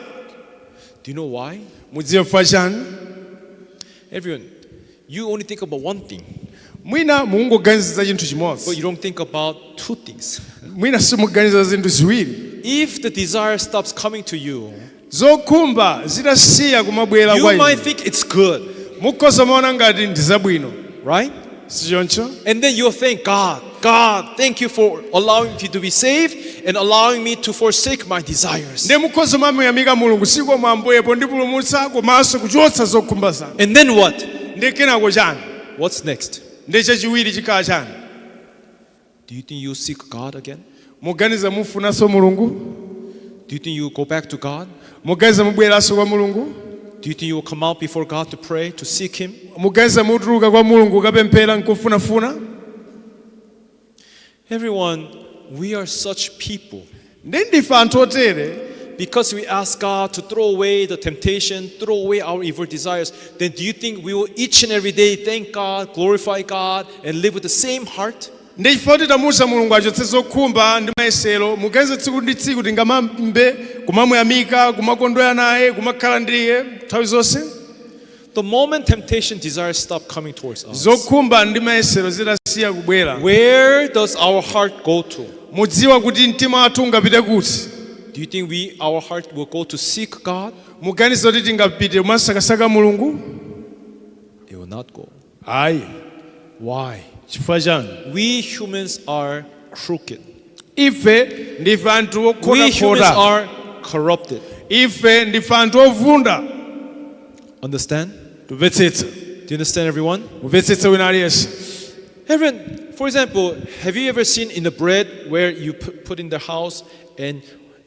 Do you know why? Mudziwe chifukwa chani? Everyone, you only think about one thing, Mwina mungoganiza chinthu but chimodzi, you don't think about two things. Mwina simuganiza zinthu ziwiri. If the desire stops coming to you, Zokhumba zitasiya kumabwera you kwa might inu, think it's good, mukhoza maona ngati ndi zabwino, right? Sichoncho? And then you'll thank God. God, thank you for allowing me to be saved and allowing me to forsake my desires. Ndiye mukhoza mamuyamika Mulungu, zikomo Ambuye pondipulumutsa komanso kuchotsa zokhumba zanga. And then what? Ndi kenako chani? What's next? Ndi chachiwiri chikhala chani? Do you think you seek God again? Muganiza mufunanso Mulungu? Do you think you go back to God? Muganiza mubweranso kwa Mulungu? Do you think you will come out before God to pray, to seek Him? Muganiza mutuluka kwa Mulungu ukapemphera nkufunafuna? Everyone, we are such people. Ndi ndife anthu otere. Because we ask God to throw away the temptation, throw away our evil desires, then do you think we will each and every day thank God, glorify God, and live with the same heart? Ndi chifukwa titamuwuza Mulungu achotse zokhumba ndi mayesero, muganiza tsiku ndi tsiku tingamambe kumamuyamika, kumakondwera naye, kumakhala ndi iye nthawi zonse? The moment temptation, desires stop coming towards us, Zokhumba ndi mayesero zitasiya kubwera, where does our heart go to? Mudziwa kuti mtima wathu ungapite kuti? Do you think our heart will go to seek God? Muganiza kuti tingapite kumasakasaka Mulungu? It will not go. Ayi. Why? Chifukwa chani? We humans are crooked. Ife ndife anthu We humans okhotakhota. Are corrupted. Ife ndife anthu ovunda. Understand? Tumvetsetsa? Do you understand, everyone? Mumvetsetsa wina aliyense? Everyone, for example, have you ever seen in the bread where you put in the house and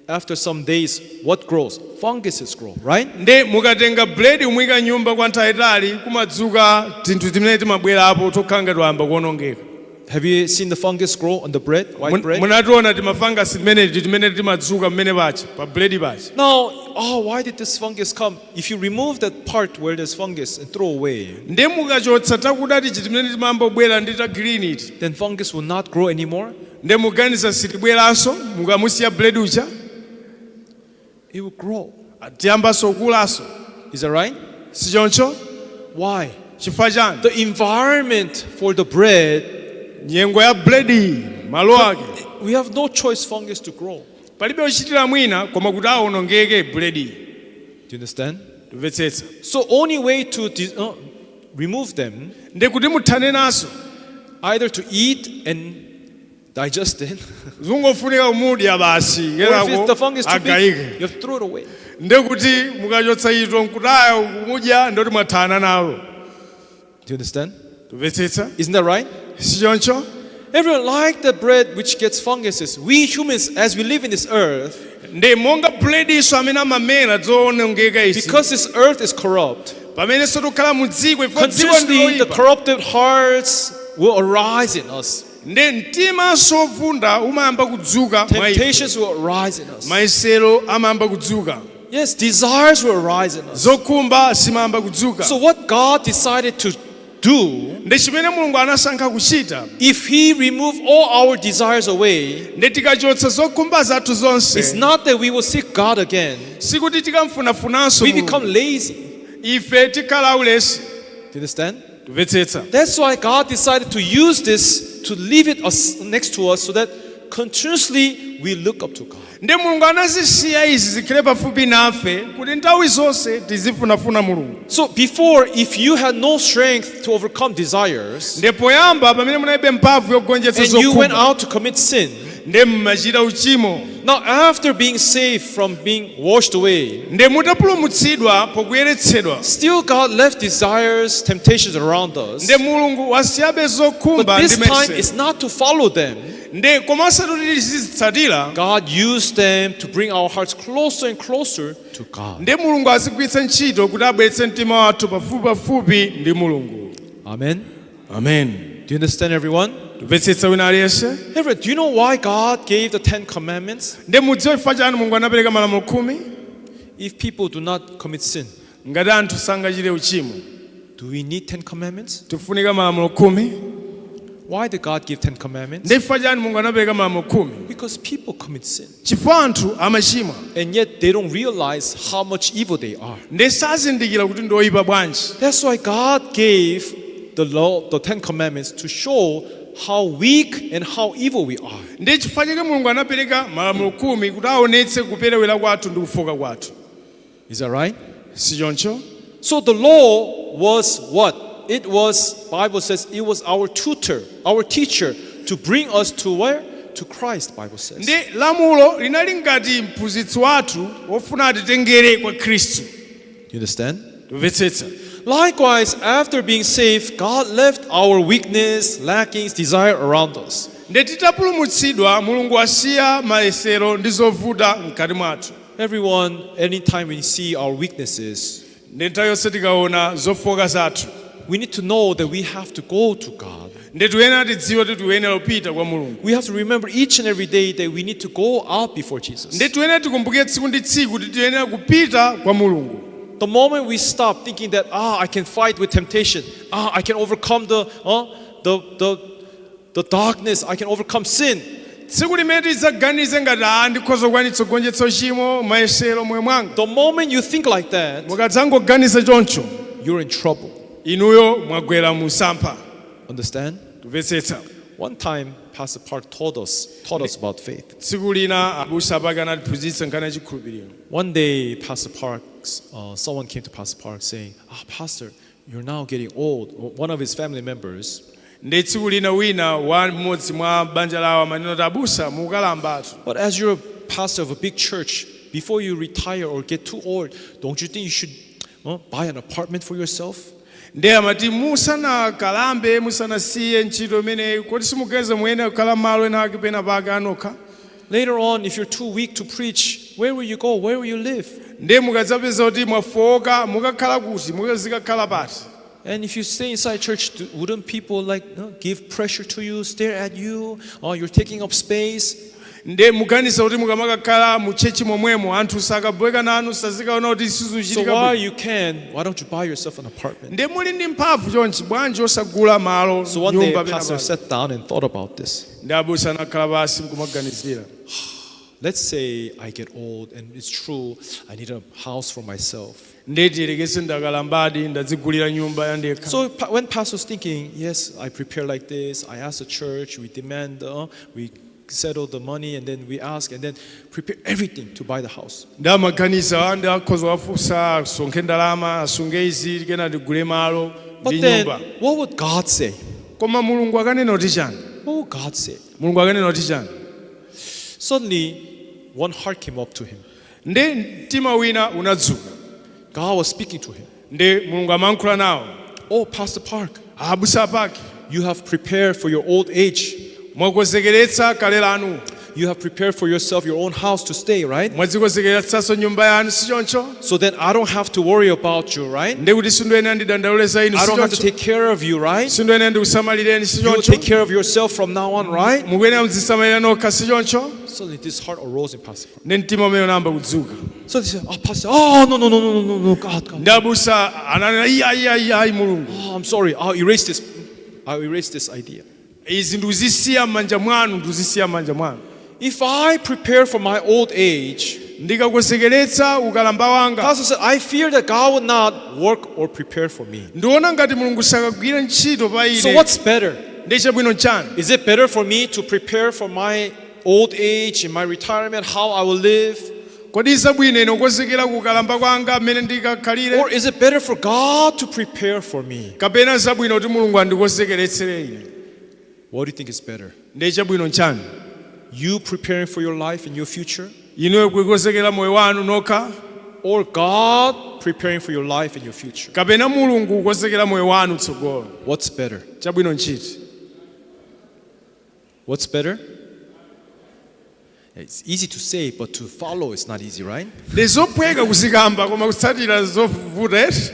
after some days, what grows? Funguses grow, right? Ndi mukatenga buledi umuyika nyumba kwa nthawi itali, kumadzuka tinthu timene timabwerapo tokhala ngati wayamba kuonongeka. Have you seen the fungus grow on the bread, white bread? Munationa timafangasi timeneti timene timadzuka mmene pacha pa buledi pacha? Now, oh, why did this fungus come? If you remove that part where there's fungus and throw away, Ndi mukachotsa takuda tichi timene timambobwera ndi ta green iti, then fungus will not grow anymore. Ndi muganiza sitibweranso mukamusiya buledi uja? It will grow. Tiyambanso kukulanso. Is that right? Sichoncho? Why? Chifukwa chani? The environment for the bread, Nyengo ya buledi, malo ake, we have no choice fungus to grow. Palibe ochitira mwina koma kuti awonongeke buledi. Do you understand? Tumvetsetsa? So only way to remove them, Ndi kuti muthane naso, either to eat and Digest it. Zungofunika kumudya basi. Or if it's, the Kenako fungus too big, agayike. you have to throw it away. Ndekuti mukachotsa ito nkutaya kumudya ndoti mwathana nalo. Do you understand? Tumvetsetsa? Isn't that right? Sichoncho? Everyone, like the bread which gets funguses, we humans, as we live in this earth, Ndi monga bulediso amene amamera zoonongeka izi, because this earth is corrupt, pamenenso tikukhala mu dziko ifo dziko continuously the ndiloyipa, corrupted hearts will arise in us. Ndi mtima sovunda umayamba kudzuka mwa ife. Temptations will arise in us. Mayesero amayamba kudzuka. Yes, desires will arise in us. Zokhumba zimayamba kudzuka. So, what God decided to do, Ndi chimene Mulungu anasankha kuchita, if He removed all our desires away, ndi tikachotsa zokhumba zathu it's zonse, not that we will seek God again. sikuti tikamfunafunanso We Mulungu. become lazy. Ife tikhala aulesi. Do you understand? Tumvetsetsa? That's why God decided to use this to leave it us, next to us so that continuously we look up to God. Ndi Mulungu anazisiya izi zikhale pafupi nafe kuti nthawi zonse tizifunafuna Mulungu. So before, if you had no strength to overcome desires Ndi poyamba pamene munalibe mphamvu yogonjetsa and you went zokhumba, out to commit sin, ndi mmachita uchimo, now after being saved from being washed away, ndi mutapulumutsidwa pokuyeretsedwa, still God left desires, temptations around us. ndi Mulungu wasiyabe But zokhumba this ndi time mayesero. it's not to follow them. Ndi komanso kuti tizitsatira, God used them to bring our hearts closer and closer to God. ndi Mulungu azigwiritsa ntchito kuti abweretse mtima wathu pafupipafupi ndi Mulungu. Amen. Amen. Do you understand, everyone? Tumvetsetsa wina aliyense? Everyone, do you know why God gave the Ten Commandments? Ndi mudziwe chifukwa chani Mulungu anapereka malamulo 10? If people do not commit sin, Ngati anthu sangachite uchimo, do we need Ten Commandments? tifunika malamulo 10? Why did God give Ten Commandments? Ndi chifukwa chani Mulungu anapereka malamulo 10? Because people commit sin. Chifukwa anthu amachimwa. And yet they don't realize how much evil they are. Ndi sazindikira kuti ndi oyipa bwanji. That's why God gave the law, the Ten Commandments, to show how weak and how evil we are. Ndi chifukwa chake Mulungu anapereka malamulo 10 kuti aonetse kuperewera kwathu ndi kufoka kwathu. Is that right? Sichoncho? So the law was what? It was, Bible says, it was our tutor, our teacher, to bring us to where? To Christ, Bible says. Ndi lamulo linali ngati mphunzitsi wathu wofuna atitengere kwa Khristu. You understand? Tumvetsetsa? Likewise, after being saved, God left our weakness, lackings, desire around us. Ndi titapulumutsidwa Mulungu wasiya mayesero ndi zovuta mkati mwathu. Everyone, anytime we see our weaknesses, Ndi nthawi yonse tikaona zofoka zathu, we need to know that we have to go to God. Ndi tiyenera tidziwe kuti tiyenera kupita kwa Mulungu. We have to remember each and every day that we need to go out before Jesus. Ndi tiyenera tikumbukire tsiku ndi tsiku kuti tiyenera kupita kwa Mulungu. The moment we stop thinking that, I can fight with temptation, I can overcome the darkness, I can overcome sin. Tsiku limene tidzaganize ngati a ndikhoza kukwanitsa kugonjetsa uchimo mayesero moyo mwanga, The moment you think like that, mukadzangoganiza choncho, you're in trouble. Inuyo mwagwera mu msampha. Understand? Tumvetsetsa? One time, Pastor Park taught us about faith. Tsiku lina abusa Park anatiphunzitsa nkhani ya chikhulupiriro. One day, Pastor Parks, someone came to Pastor Park saying, "Pastor, you're now getting old." One of his family members. Ndi tsiku lina wina wa mmodzi mwa banja lawo amanena kuti abusa mukalambatu. But as you're a pastor of a big church, before you retire or get too old, don't you think you should buy an apartment for yourself? Ndi amati musanakalambe musanasiye ntchito imeneyi kodi simuganiza muyenera kukhala malo ena ake pena pake anokha? Later on, if you're too weak to preach, where will you go? Where will you live? Ndi mukadzapeza kuti mwafowoka mukakhala kuti mukazikakhala pati? And if you stay inside church, wouldn't people like give pressure to you, stare at you? Oh, you're taking up space. Ndi muganiza kuti mukamakakhala mu church momwemo anthu sakabweka nanu sazikaona kuti So sizuchitika while bwino. you can, why don't you buy yourself an apartment? Ndi muli ndi mphamvu chonchi bwanji osagula malo So one day, nyumba pena pastor pake? sat down and thought about this. Ndi abusa anakhala pasi nkumaganizira. Let's say I get old, and it's true, I need a house for myself. Ndi tiyelekeze ndakalambadi ndadzigulira nyumba yandekha. So when pastor was thinking, yes, I prepare like this, I ask the church, we demand, we settle the money, and then we ask, and then prepare everything to buy the house. Ndi amaganiza ndi akhoza wafunsa asonkhe ndalama asunge izi kena ndigule malo But ndi then, nyumba. what would God say? Koma Mulungu akanena kuti chani? What will God say? Mulungu akanena kuti chani? Suddenly, one heart came up to him. Ndi mtima wina unadzuka. God was speaking to him. Ndi Mulungu amayankhula nawo. "Oh, Pastor Park, Abusa Park, you have prepared for your old age. Mwakonzekeretsa kale lanu. You have prepared for yourself your own house to stay, right? Mwadzikonzekeretsanso nyumba yanu, si choncho? So then I don't have to worry about you, right? Ndi kuti sindiyenera ndidandaule za inu, I si don't have to choncho? take care of you, right? Sindiyenera ndikusamalireni, si You will choncho? take care of yourself from now on, right?" Mukuyenera mudzisamalira nokha, si choncho? Suddenly this heart arose in Pastor Park. Ndi mtima umene unayamba kudzuka. So they said, "Oh, Pastor, oh, no, no, no, no, no, no, no, God, God. Ndi abusa ananena, iya iya iya ayi Mulungu. Oh, I'm sorry, I'll erase this. I'll erase this idea. Izi ndikuzisiya m'manja mwanu, ndikuzisiya m'manja mwanu. If I prepare for my old age," ndikakonzekeretsa ukalamba wanga, Pastor said, "I fear that God will not work or prepare for me. Ndiona ngati Mulungu sakagwira ntchito pa So ine. what's better? Ndi chabwino chani? Is it better for me to prepare for my old age in my retirement, how I will live? Kodi zabwino ine kukonzekera kukalamba kwanga mmene ndikakhalire, Or is it better for God to prepare for me?" kapena zabwino kuti Mulungu andikonzekeretsere ine? What do you think is better? Ndi chabwino chani? You preparing for your life and your future? Inuyo kukonzekera moyo wanu nokha, Or God preparing for your life and your future? kapena Mulungu kukonzekera moyo wanu tsogolo? What's better? Chabwino nchiti? What's better? It's easy to say, but to follow is not easy, right? Ndi zophweka kuzikamba koma kutsatira zovuta eti.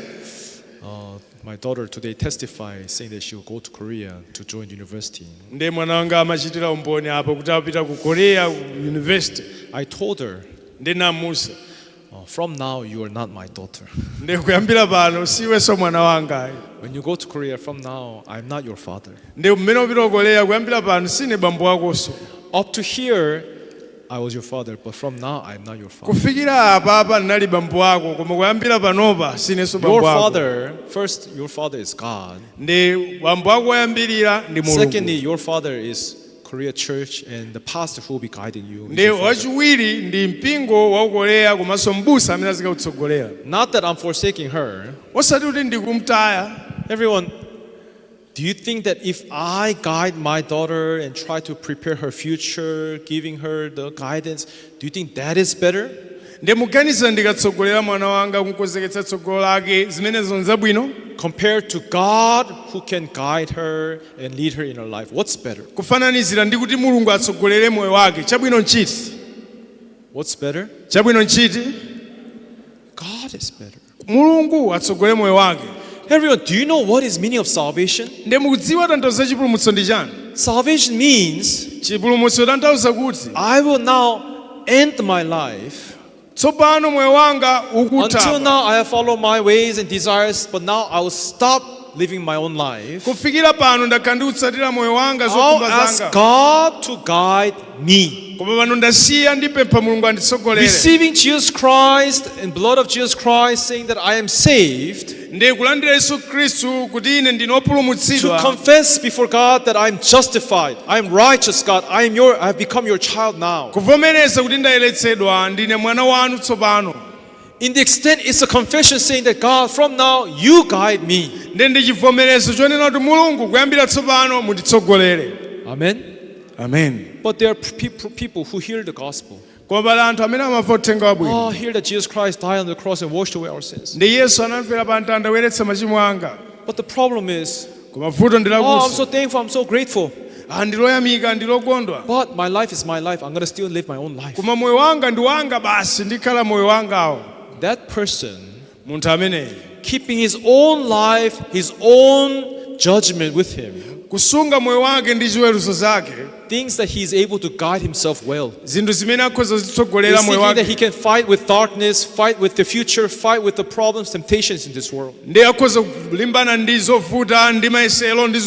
My daughter today testified saying that she will go to Korea to join university. Ndi mwana wanga amachitira umboni apo kuti apita ku Korea ku university. I told her, Ndinamuuza, "From now you are not my daughter. Ndi kuyambira pano siwenso mwana wanga. When you go to Korea, from now, I'm not your father. Ndi mmene upita ku Korea, kuyambira pano sine bambo akonso. Up to here, I was your father, but from now, I'm not your father." Kufikira apapa ndinali bambo ako, koma kuyambira panopa sinenso Your bambo ako. Father, first, your father is God. Ndi bambo ako oyambirira ndi Mulungu. Secondly, your father is Korea Church and the pastor who will be guiding you is Ndi your father. wachiwiri ndi mpingo wa ku Korea komanso mbusa amene azikakutsogolera. Not that I'm forsaking her. Osati kuti ndikumtaya. Everyone, do you think that if I guide my daughter and try to prepare her future, giving her the guidance, do you think that is better? Ndi muganiza ndikatsogolera mwana wanga kunkonzeketsa tsogolo lake, zimenezo nzabwino Compared to God who can guide her and lead her in her life? What's better? Kufananizira ndi kuti Mulungu atsogolere moyo wake, chabwino nchiti? What's better? Chabwino nchiti? God is better. Mulungu atsogolere moyo wake. Everyone, do you know what is meaning of salvation? Ndi mukudziwa tanthauzo la chipulumutso ndi chani? Salvation means Chipulumutso tanthauza kuti I will now end my life. Tsopano moyo wanga Until ukutha. now, I have followed my ways and desires, but now I will stop living my own life. Kufikira pano ndakhala ndikutsatira moyo wanga, I'll zokhumba ask zanga, God to guide me. Koma pano ndasiya, ndipempha Mulungu anditsogolere. Receiving Jesus Christ and blood of Jesus Christ, saying that I am saved, Ndi kulandira Yesu Khristu kuti ine ndine to wopulumutsidwa, confess before God that I'm justified, I am righteous, God, I have become your child now. Kuvomereza kuti ndayeretsedwa, ndine mwana wanu tsopano. In the extent it's a confession saying that God, from now you guide me. Ndi ndi chivomerezo chonena kuti Mulungu, kuyambira tsopano munditsogolere. Amen. Amen. But there are people who hear the gospel. Koma pali anthu amene amamva uthenga wabwino. Oh, hear that Jesus Christ died on the cross and washed away our sins. Ndi Yesu anamfera pa mtanda kuyeretsa machimo anga. But the problem is, Koma vuto ndi "Oh, I'm lakuti, so thankful, I'm so grateful. Ah, ndiloyamika, ndilokondwa, But my life is my life. I'm going to still live my own life." Koma moyo wanga ndi wanga basi, ndikhala moyo wangawo. That person, Munthu ameneyi, keeping his own life, his own judgment with him, kusunga moyo wake ndi ziweruzo zake, thinks that he's able to guide himself well. Zinthu zimene akhoza He's kuzitsogolera moyo thinking that wake, he can fight with darkness, fight with the future, fight with the problems, temptations in this world. Ndi akhoza kulimbana ndi zovuta ndi mayesero ndi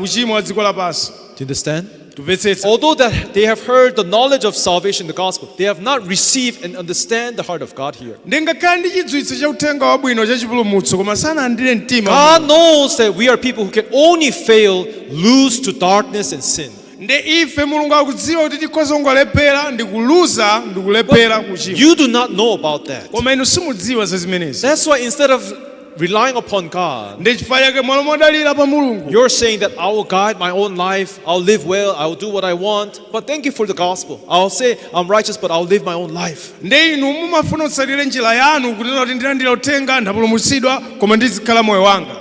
uchimo wa dziko lapansi. Do you understand? Tumvetsetsa? Although that they have heard the knowledge of salvation, the gospel, they have not received and understand the heart of God here. Ndi ngakhale ndi chidziwitso cha uthenga wabwino cha chipulumutso, koma sanalandire mtima. God knows that we are people who can only fail, lose to darkness and sin. Ndi ife Mulungu akudziwa kuti tikhoza kungolephera ndi kuluza ndi kulephera kuchimo. You do not know about that. Koma inu simudziwa za zimenezi. That's why instead of relying upon God, Ndi chifukwa chake mwalo modalira pa Mulungu, you're saying that I will guide my own life, I'll live well, I will do what I want. But thank you for the gospel. I'll say I'm righteous, but I'll live my own life. Ndi inu mumafuna kutsatira njira yanu kunena kuti ndilandira uthenga, ndapulumutsidwa, koma ndizikhala moyo wanga.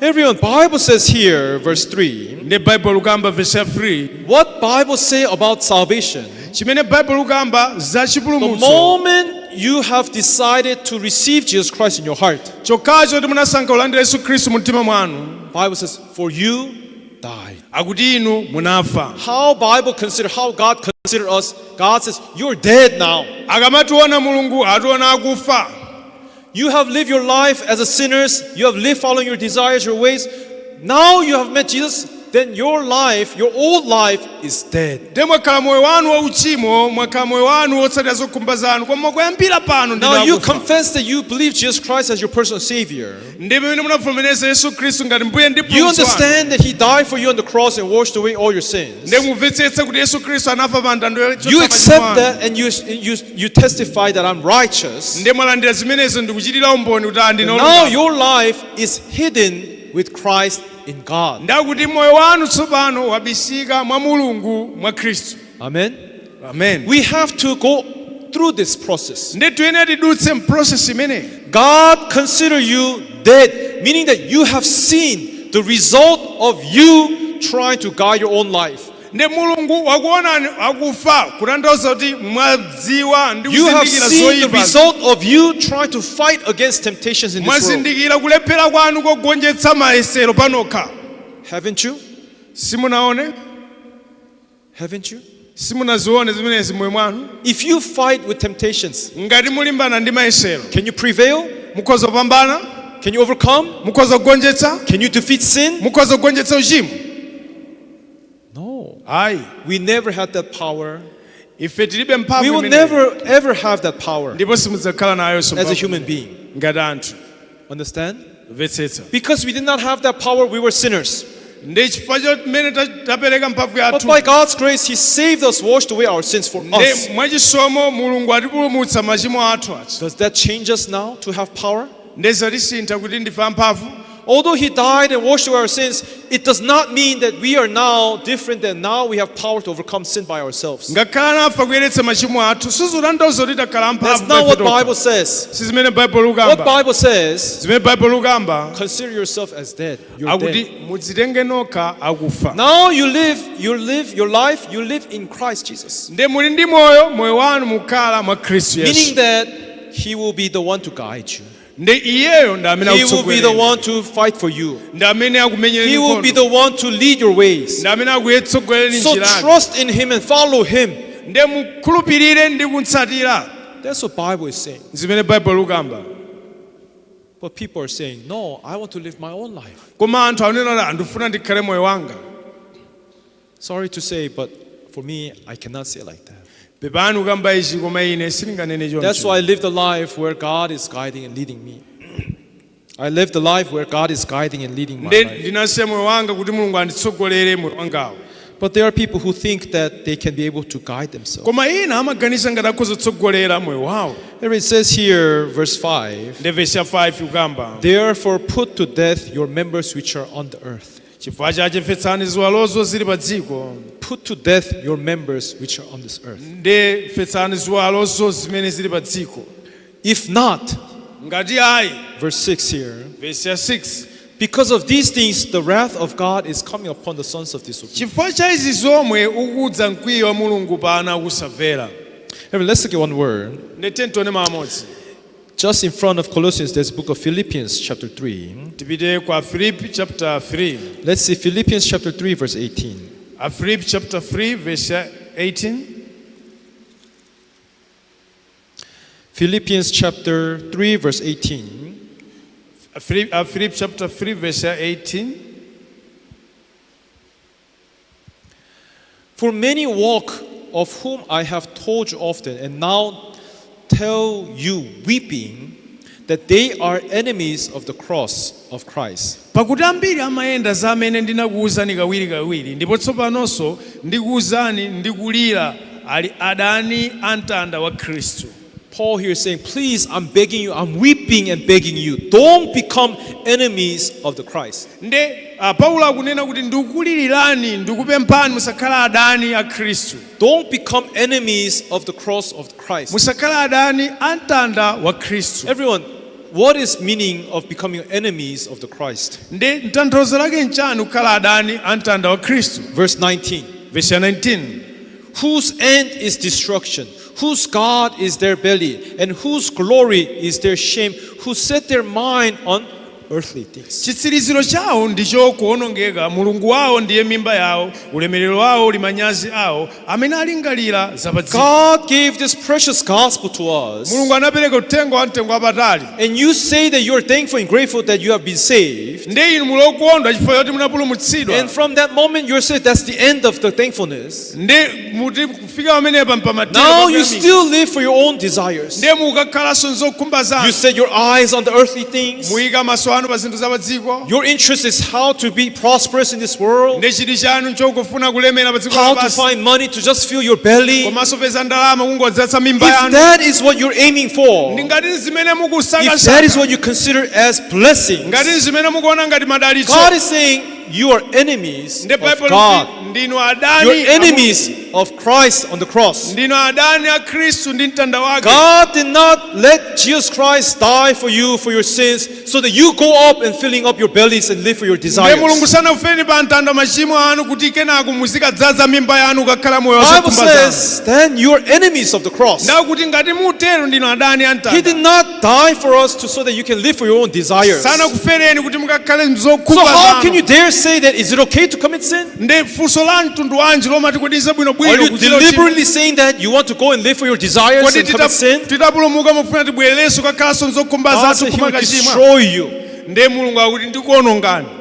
Everyone, Bible says here, verse 3, Ndi Baibulo lukamba verse ya 3, what Bible say about salvation? Chimene Baibulo lukamba za The chipulumutso, moment you have decided to receive Jesus Christ in your heart, chokhacho kuti munasankha kulandira Yesu Khristu mu mtima mwanu, Bible says, for you died. Akuti inu munafa. How Bible consider, how God consider us, God says, you're dead now. Akamationa Mulungu ationa akufa. You have lived your life as a sinners, you have lived following your desires, your ways. Now you have met Jesus, then your life, your old life is dead. Ndiye mwakhala moyo wanu wauchimo, mwakhala moyo wanu wotsatira zokhumba zanu, koma kuyambira pano ndinu Now you akufa. Confess that you believe Jesus Christ as your personal Savior. Ndi pamene munavomereza Yesu Khristu ngati mbuye ndi You mpulumutsi wanu. Understand that He died for you on the cross and washed away all your sins. Ndi mumvetsetsa kuti Yesu Khristu anafa pa mtanda. You accept that and you testify that I'm righteous. Ndi mwalandira zimenezo ndikuchitira umboni kuti ah, ndine Now olungama. your life is hidden with Christ in God. Ndakuti moyo wanu tsopano wabisika mwa Mulungu mwa Khristu. Amen. Amen. We have to go through this process. Ndi tiyenera tidutse mprocess imeneyi. God consider you dead, meaning that you have seen the result of you trying to guide your own life. Ndi Mulungu wakuonani akufa, kutanthauza kuti mwadziwa ndi You have kuzindikira seen the zoyipa. Result of you trying to fight against temptations in this world. Mwazindikira kulephera kwanu kogonjetsa mayesero panokha. Haven't you? Simunaone? Haven't you? Simunazione zimenezi moyo mwanu? If you fight with temptations, Ngati mulimbana ndi mayesero, can you prevail? Mukhoza kupambana? Can you overcome? Mukhoza kugonjetsa? Can you defeat sin? Mukhoza kugonjetsa uchimo? No. Ayi. We never had that power. Ife tilibe mphamvu We will imeneyo. Never ever have that power Ndipo simudzakhala nayonso as a mphamvu human being. Ngati anthu. Understand? Mvetsetsa? Because we did not have that power, we were sinners. Ndi chifukwa chimene tapereka mphamvu But yathu, by God's grace, He saved us, washed away our sins for ndi us. mwachisomo Mulungu atipulumutsa machimo athu aja. Does that change us now to have power? Ndi zatisintha kuti ndife amphamvu? Although He died and washed away our sins, it does not mean that we are now different, that now we have power to overcome sin by ourselves. Ngakhale anafa kuyeretsa machimo athu, sizotanthauza kuti takhala That's amphamvu not what pa ife tokha. Bible says. Si zimene Baibulo What lukamba. Bible says, Zimene Baibulo lukamba, consider yourself as dead. You're akuti dead. mudzitenge nokha akufa. Now you live your life, you live in Christ Jesus. Ndi muli ndi moyo, moyo wanu mukhala mwa Khristu Meaning Yesu. That He will be the one to guide you. Ndi iyeyo ndi amene He will be the akutsogolereni. One to fight for you. Ndi amene akumenyereni He will be nkhondo. the one to lead your ways. Ndi amene akuyetsogolereni So njira yanu. Trust in Him and follow Him. Ndi mukhulupirire ndi kutsatira. That's what Bible is saying. Zimene Baibulo lukamba. But people are saying, "No, I want to live my own life." Koma anthu akunena kuti andifuna ndikhale moyo wanga. Sorry to say, but for me, I cannot say like that. Pepani kukamba ichi, koma ine sindinganene That's choncho. Why I live the life where God is guiding and leading me. I live the life where God is guiding and leading my Ndi life. ndinasiya moyo wanga kuti Mulungu anditsogolere moyo wangawo. But there are people who think that they can be able to guide themselves. Koma ina amaganiza ngati akhoza kutsogolera moyo wawo. Here it says here, verse 5, Ndi vesi ya 5 kukamba, "Therefore put to death your members which are on the earth." Chifukwa chache fetsani ziwalozo zili pa dziko. Put to death your members which are on this earth. Ndi fetsani ziwalozo zimene zili pa dziko. If not, Ngati ayi, verse 6 here, vesi ya 6, because of these things, the wrath of God is coming upon the sons of disobedience. Chifukwa cha izi zomwe ukudza mkwiyo wa Mulungu pa ana akusamvera. Everyone, let's look at one word. Ndi tione mawu amodzi. Just in front of Colossians, there's the book of Philippians, chapter 3. Tipite kwa Filipi chapter 3. Let's see Philippians chapter 3, verse 18. Afilipi chapter 3 verse ya 18. Philippians chapter 3, verse 18. Afilipi chapter 3 verse ya 18. "For many walk, of whom I have told you often, and now tell you weeping, that they are enemies of the cross of Christ." Pakuti ambiri amayenda za amene ndinakuwuzani kawirikawiri, ndipo tsopanonso ndikuwuzani ndikulira, ali adani a mtanda wa Khristu. Paul here is saying, please, I'm begging you, I'm weeping and begging you, don't become enemies of the Christ. Nde Paulo akunena kuti ndikukulilirani, ndikupemphani, musakhala adani a Khristu. Don't become enemies of the cross of Christ. Musakhala adani a mtanda wa Khristu. Everyone, what is meaning of becoming enemies of the Christ? Ndi mtanthauzo lake nchani kukhala adani a mtanda wa Khristu? Verse 19. Verse ya 19. Whose end is destruction, whose God is their belly, and whose glory is their shame, who set their mind on earthly things. Chitsiriziro chawo ndicho kuwonongeka, mulungu wawo ndiye mimba yawo, ulemerero wawo uli manyazi awo, amene alingalira zapadziko. God gave this precious gospel to us. Mulungu anapereka uthenga wa mtengo wapatali. And you say that you're thankful and grateful that you have been saved. Ndi inu muli okondwa chifukwa choti munapulumutsidwa. And from that moment, you're saved. That's the end of the thankfulness. Ndi muti kufika pamenepa mpamatero. Now you still live for your own desires. Ndiye mukakhalanso nzokhumba You zanu. set your eyes on the earthly things. Muyika maso anu pa zinthu za padziko. Your interest is how to be prosperous in this world, Ndi chidwi chanu nchongofuna kulemera pa dziko how to lapansi, find money to just fill your belly. komanso peza ndalama kungodzatsa mimba If yanu. that is what you're aiming for, Ndi ngati zimene if that is mukusakasaka, what you consider as blessings, ngati zimene mukuona ngati madalitso, God is saying you are enemies ndi of Baibulo God. likuti ndinu adani You're enemies of Christ on the cross. ndinu adani a Khristu ndi mtanda wake. God did not let Jesus Christ die for you for your sins so that you go up and filling up your bellies and live for your Ndiye Mulungu desires. sanakufeni pa mtanda machimo anu kuti kenako muzikadzaza mimba yanu kukakhala moyo wa Bible zokhumba zanu. says then you are enemies of the cross. Ndakuti ngati mutero ndinu adani a He mtanda. did not die for us so that you can live for your own desires. So Sanakufereni kuti mukakhale mzokhumba how can you zanu. dare say that is it okay to commit sin? Ndi funso la mtundu wanji lomati kuti ize Are bwinobwino you kuchita uchimo? deliberately saying that you want to go and live for your desires Kodi and commit sin? titapulumuka mufuna tibwererenso kukakhalanso mzokhumba God zathu said He will kumakachimwa? destroy you. Ndiye Mulungu akuti ndikuwonongani. Do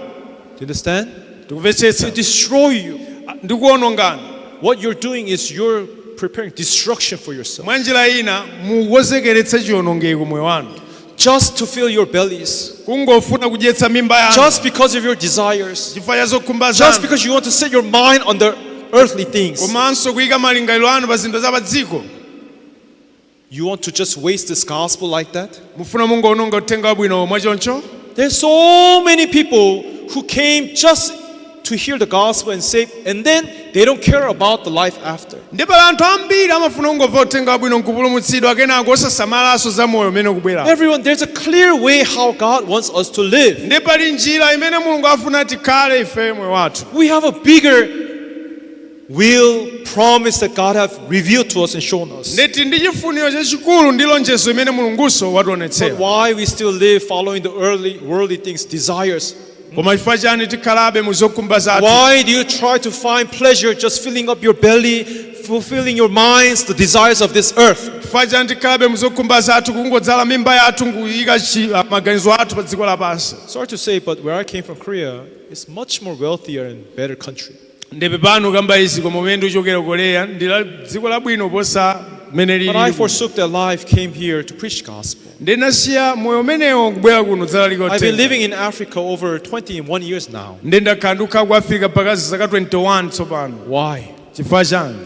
you understand? Tikumvetsetsa? To destroy you. Ndikuwonongani. What you're doing is you're preparing destruction for yourself. Mwa njira ina mukonzekeretse chiwonongeko moyo wanu. Just to fill your bellies. Kungofuna kudyetsa mimba yanu. Just because of your desires. Chifukwa cha zokhumba Just zanu. because you want to set your mind on the earthly things. Komanso kuyika malingaliro anu pa zinthu za pa dziko. You want to just waste this gospel like that? Mufuna mungoononga uthenga wabwino mwachoncho? There's so many people who came just to hear the gospel and save, and then they don't care about the life after. Ndi pali anthu ambiri amafuna kungomva uthenga wabwino nkupulumutsidwa kenako osasamalanso za moyo umene ukubwera. Everyone, there's a clear way how God wants us to live. Ndi pali njira imene Mulungu afuna tikhale ife moyo wathu. We have a bigger will, promise that God have revealed to us and shown us. Nditi ndi chifuniro chachikulu ndi lonjezo imene Mulunguso But wationetsera. why we still live following the early worldly things, desires? Koma chifukwa chani tikhalabe mu zokhumba zathu? Why do you try to find pleasure just filling up your belly, fulfilling your minds, the desires of this earth? Chifukwa chani tikhalabe mu zokhumba zathu kungodzala mimba yathu nkuyika maganizo athu pa dziko lapansi? Sorry to say, but where I came from, Korea, is much more wealthier and better country. Ndipe pano kamba izi koma umene ndikuchokera Korea ndi dziko labwino posa mmene But I lili. forsook that life, came here to preach gospel. Ndinasiya moyo umenewo kubwera kuno dzalalika I've been uthenga. living in Africa over 21 years now. Ndi ndakhala ndikukhala ku Africa pakazi zaka 21 tsopano. Why? Chifukwa chani?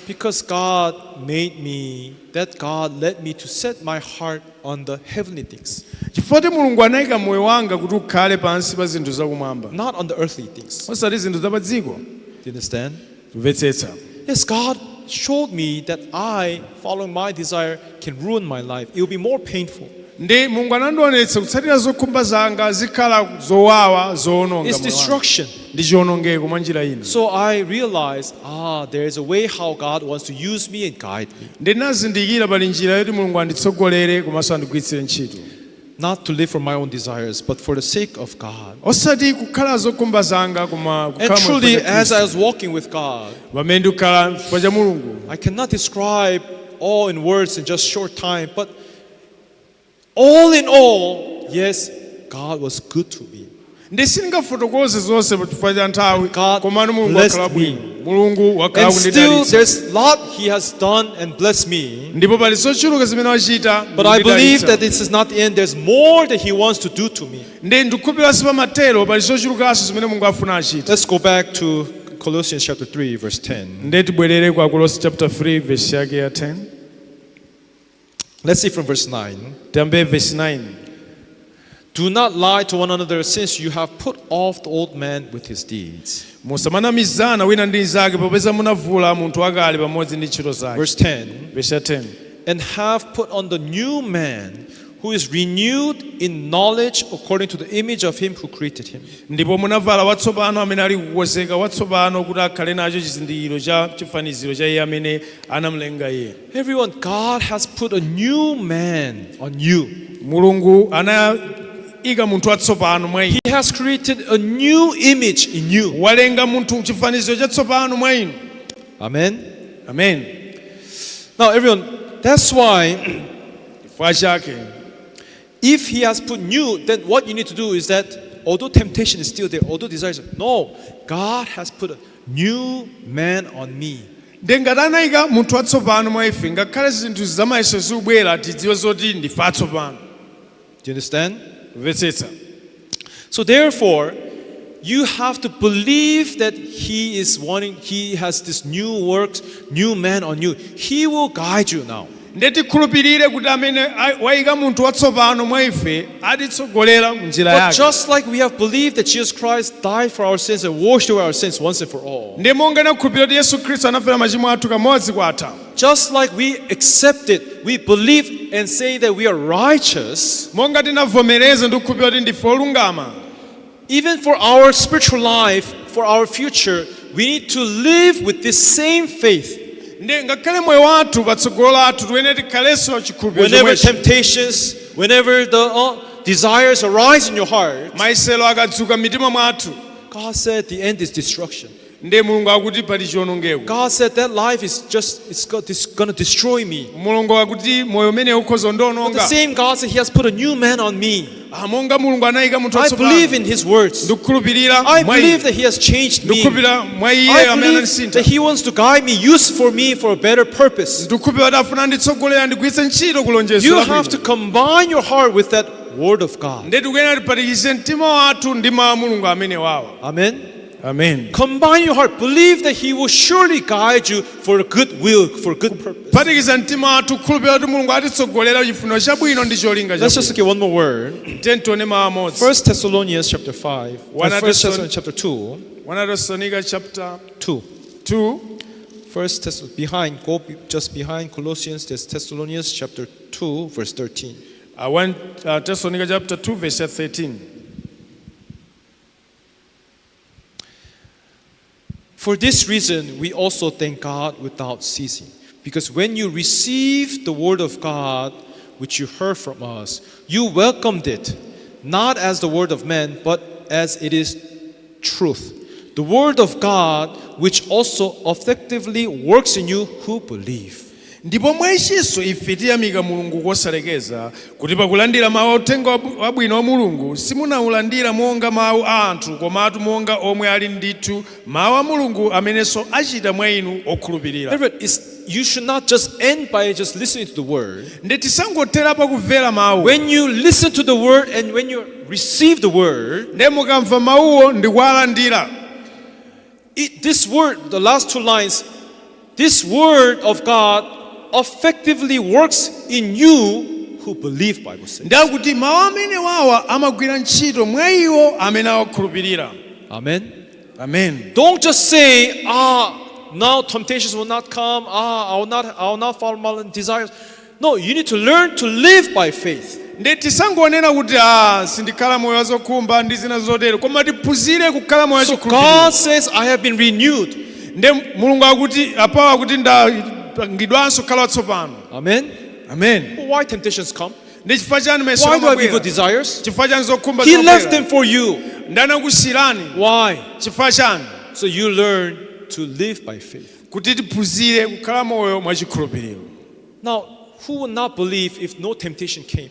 Because God made me, that God led me to set my heart on the heavenly things, Chifukwa kuti Mulungu anayika moyo wanga kuti ukhale pansi pa zinthu zakumwamba, not on the earthly things. osati zinthu za pa dziko. Do you understand? Kumvetsetsa? Yes, God showed me that I, following my desire, can ruin my life. It will be more painful. Ndi Mulungu anandionetsa kutsatira zokhumba zanga zikhala zowawa zoononga It's moyo wanga. destruction. Ndi chiwonongeko mwa njira ina. So I realized, there is a way how God wants to use me and guide me. Ndinazindikira pali njira yoti Mulungu anditsogolere komanso andigwiritsire ntchito. Not to live for my own desires, but for the sake of God. Osati kukhala zokhumba zanga koma And kukhala moyo truly, chifukwa cha as I Khristu. was walking with God, Pamene ndikukhala chifukwa cha Mulungu, I cannot describe all in words in just short time, but all in all, yes, God was good to me. Ndi sindingafotokoze zonse chifukwa cha nthawi, God komano Mulungu blessed wakhala me. bwino. Mulungu wakhala And still, kundidalitsa. there's a lot He has done and blessed me. Ndipo pali zochuluka zimene wachita But I believe kundidalitsa. that this is not the end. There's more that He wants to do to me. Ndi ndikukhulupirira pamatero pali zochulukanso zimene Mulungu afuna achita. Let's go back to Colossians chapter 3, verse 10. Ndi tibwerere kwa Kolose chapter 3 verse yake ya 10. Let's see from verse 9. Tiyambe verse 9. Do not lie to one another, since you have put off the old man with his deeds. Musamanamizana wina ndi nzake popeza munavula munthu wakale pamodzi ndi ntchito zake. Verse 10. Verse ya 10. And have put on the new man, who is renewed in knowledge according to the image of him who created him. Ndipo munavala watsopano amene ali kukonzeka watsopano kuti akhale nacho chizindikiro cha chifaniziro cha iye amene anamulenga iye. Everyone, God has put a new man on you. Mulungu anayika munthu watsopano mwa inu. He has created a new image in you. Walenga munthu chifaniziro chatsopano mwa inu. Amen. Amen. Now, everyone, that's why Chifukwa chake if he has put new, then what you need to do is that although temptation is still there, although desires, no, God has put a new man on me. Ndi ngati anayika munthu watsopano mwa ife ngakhale zinthu zamayeso zikubwera tidziwe zoti ndife atsopano. Do you understand? Kumvetsetsa? So therefore, you have to believe that he is wanting, he has this new works, new man on you. He will guide you now. Nde tikhulupirire kuti amene wayika munthu watsopano mwa ife atitsogolera mnjira But yake. Just like we have believed that Jesus Christ died for our sins and washed away our sins once and for all, Ndi monga tinakhulupirira kuti Yesu Khristu anafera machimo athu kamodzi kwatha, just like we accepted, we believe and say that we are righteous, monga tinavomereza ndi kukhulupirira kuti ndife olungama, even for our spiritual life, for our future, we need to live with this same faith. Ndi ngakhale moyo wathu patsogolo lathu tiyenera tikhalenso chikhulupiriro Whenever chomwechi. temptations, whenever the desires arise in your heart, Mayesero akadzuka m'mitima mwathu, God said the end is destruction. Ndi Mulungu akuti pali chiwonongeko. God said that life is just, it's gonna destroy me. Mulungu akuti moyo umene ukhoza But the kundiononga. same God said He has put a new man on me. Ah, monga Mulungu anayika munthu I believe watsopano in His words. ndikukhulupirira I mwa iye. believe that He has changed me. Ndikukhulupirira mwa iye I amene believe ananisintha. that He wants to guide me, use for me for a better purpose. Ndikukhulupirira kuti afuna nditsogolera ndigwiritse ntchito kulonjezo You labwino. have to combine your heart with that word of God. Ndi tikuyenera tiphatikize mtima wathu ndi mawu a Mulungu amene wawa. Amen. Amen. Combine your heart. Believe that He will surely guide you for a good will, for a good purpose. Phatikiza mtima wathu khulupirira kuti Mulungu atitsogolera chifuniro chabwino ndi cholinga. Let's just look at one more word. Tiyeni tione mawu amodzi. First Thessalonians chapter 5. One First Thessalon- Thessalonians chapter 2. 1 Thessalonica chapter 2. 2. First Thess- behind, just behind Colossians, there's Thessalonians chapter 2, verse 13. 1 Thessalonica chapter 2 verse 13. For this reason, we also thank God without ceasing. Because when you received the word of God, which you heard from us, you welcomed it, not as the word of men, but as it is truth, the word of God, which also effectively works in you who believe. Ndipo mwa ichinso ife tiyamika Mulungu kosalekeza kuti pakulandira mawu a uthenga wabwino wa Mulungu simunawulandira monga mawu a anthu komatu monga omwe ali ndithu mawu a Mulungu amenenso achita mwa inu okhulupirira. Everyone, you should not just end by just listening to the word. Ndi tisangothera pakumvera mawu. When you listen to the word and when you receive the word, Ndi mukamva mawuwo ndi kuwalandira, this word, the last two lines, this word of God effectively works in you who believe, Bible says. Ndakuti mawu amene wawa amagwira ntchito mwa iwo amene awakhulupirira. Amen. Amen. Don't just say, "Ah, now temptations will not come. Ah, I will not follow my desires." No, you need to learn to live by faith. Ndi tisangonena kuti ah sindikhala moyo wazokhumba ndi zina zotero koma tiphunzire kukhala moyo So wachikhulupiriro. God says, "I have been renewed." Ndi Mulungu akuti apawa akuti ndapangidwanso kukhala watsopano. Amen. Amen. Why temptations come? Ndi chifukwa chani mayesero Why do I have evil amabwera? desires? Chifukwa chani zokhumba He left zimabwera? them for you. Ndanakusiyirani. Why? Chifukwa chani? So you learn to live by faith. Kuti tiphunzire kukhala moyo mwachikhulupiriro. Now, who would not believe if no temptation came?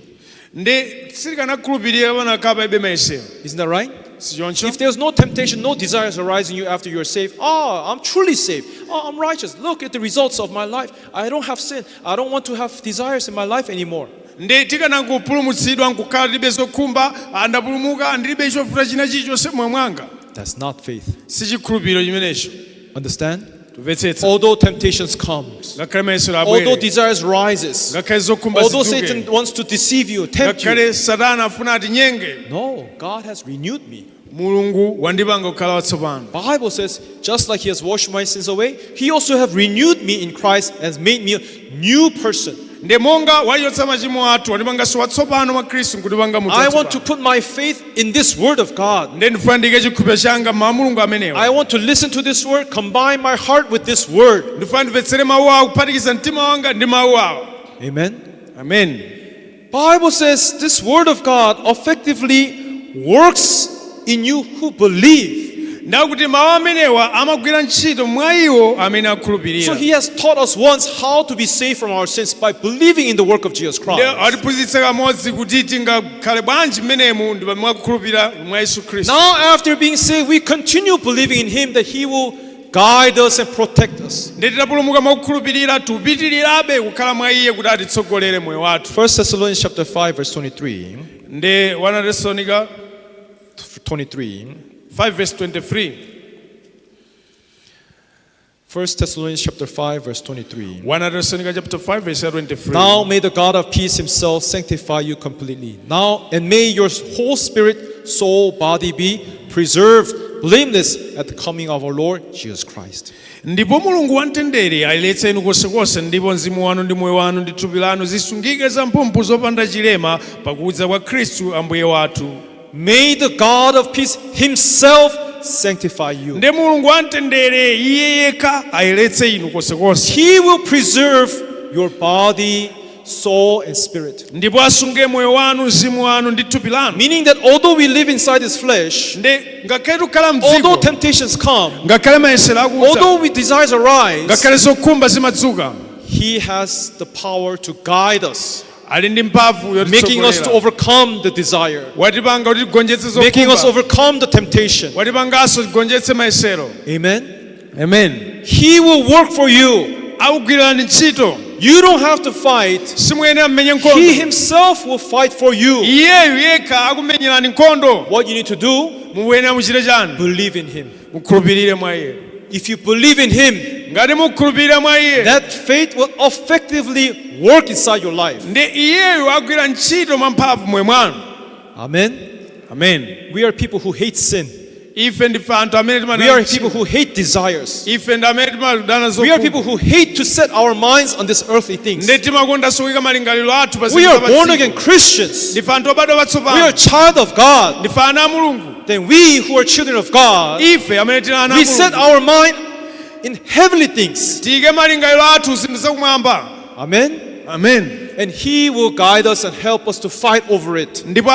Ndi sitikanakhulupirira panakhala palibe mayesero. Isn't that right? Sichoncho? If there's no temptation, no desires arising you after you're saved, oh, I'm truly saved. Oh, I'm righteous. Look at the results of my life. I don't have sin. I don't want to have desires in my life anymore. Ndi tikanangopulumutsidwa nkukhala tilibe zokhumba andapulumuka ndilibe chovuta china chilichonse moyo mwanga. That's not faith. Sichikhulupiriro chimenecho. Understand? Tumvetsetsa. Although temptations comes, Ngakhale mayesero although abwere, desires rises, ngakhale zokhumba although zidzuke, Satan wants to deceive you, tempt you. ngakhale Satana afuna atinyenge, No, God has renewed me. Mulungu wandipanga kukhala watsopano. Bible says, just like He has washed my sins away, He also have renewed me in Christ and has made me a new person. Ndi monga wachotsa machimo athu, wandipanganso watsopano mwa Khristu nkutipanga munthu I want to watsopano. put my faith in this word of God. Ndi ndifuna ndiyike chikhulupiriro changa m'mawu a Mulungu amenewa. I want to listen to this word, combine my heart with this word. Ndifuna ndimvetsere mawu awo, kuphatikiza mtima wanga ndi mawu awo. Amen. Amen. Bible says this word of God effectively works in you who believe. Ndakuti mawu amenewa amagwira ntchito mwa iwo amene So akhulupirira. he has taught us once how to be saved from our sins by believing in the work of Jesus Ndi Christ. atiphunzitsa kamodzi kuti tingakhale bwanji mmenemu ndi pamene mwakukhulupirira mwa Yesu Khristu. Now after being saved, we continue believing in him that he will guide us and protect us. Ndi titapulumuka mwakukhulupirira tupitirirabe kukhala mwa iye kuti atitsogolere moyo wathu. 1 Thessalonians chapter 5 verse 23. Ndi 1 Thessalonica 23. 5 verse 23. 1 Thessalonians chapter 5 verse 23. 1 Thessalonica chapter 5 verse 23. Now may the God of peace himself sanctify you completely. Now and may your whole spirit, soul, body be preserved blameless at the coming of our Lord Jesus Christ. Ndipo Mulungu wamtendere ayeretse inu konsekonse, ndipo mzimu wanu ndi moyo wanu ndi thupi lanu zisungike zamphumphu zopanda chilema pakudza kwa Khristu Ambuye wathu. May the God of peace himself sanctify you. Ndi Mulungu wamtendere iye yekha ayeretse inu konsekonse, He will preserve your body, soul, and spirit. ndipo asunge moyo wanu, mzimu wanu ndi thupi lanu. Meaning that although we live inside this flesh, Ndi ngakhale tikukhala although mdziko, temptations come, ngakhale mayesero akudza, although we desires arise, ngakhale zokhumba zimadzuka, He has the power to guide us, ali ndi mphamvu making us to yotitsogolera, overcome the desire, watipanga kuti tigonjetse making us zokhumba, overcome the temptation. watipanganso tigonjetse mayesero. Amen. Amen. He will work for you. Akugwirirani ntchito. You don't have to fight. Simuyenera mmenye He nkhondo. himself will fight for you. Iyeyu yekha akumenyerani nkhondo. What you need to do, Muyenera muchite chani? believe in him. Mukhulupirire mwa iye. If you believe in him, Ngati mukhulupirira mwa iye, that faith will effectively work inside your life. ndi iyeyu agwira ntchito mwamphamvu moyo mwanu. Amen. Amen. We are people who hate sin. Ife ndife anthu amene We timadana are ntchito. people who hate desires. Ife ndi amene timadana We are zokhumba. people who hate to set our minds on these earthly things. Ndi timakondanso kuyika malingaliro athu pa We zinthu are za born pa again dziko. Christians. Ndife anthu obadwa We are patsopano. child of God. Ndife ana a Mulungu. Then we who are children of God, Ife amene tili ana a we set Mulungu, our mind in heavenly things. tiyike malingaliro athu zinthu zakumwamba. Amen. Amen. And He will guide us and help us to fight over it. Ndipo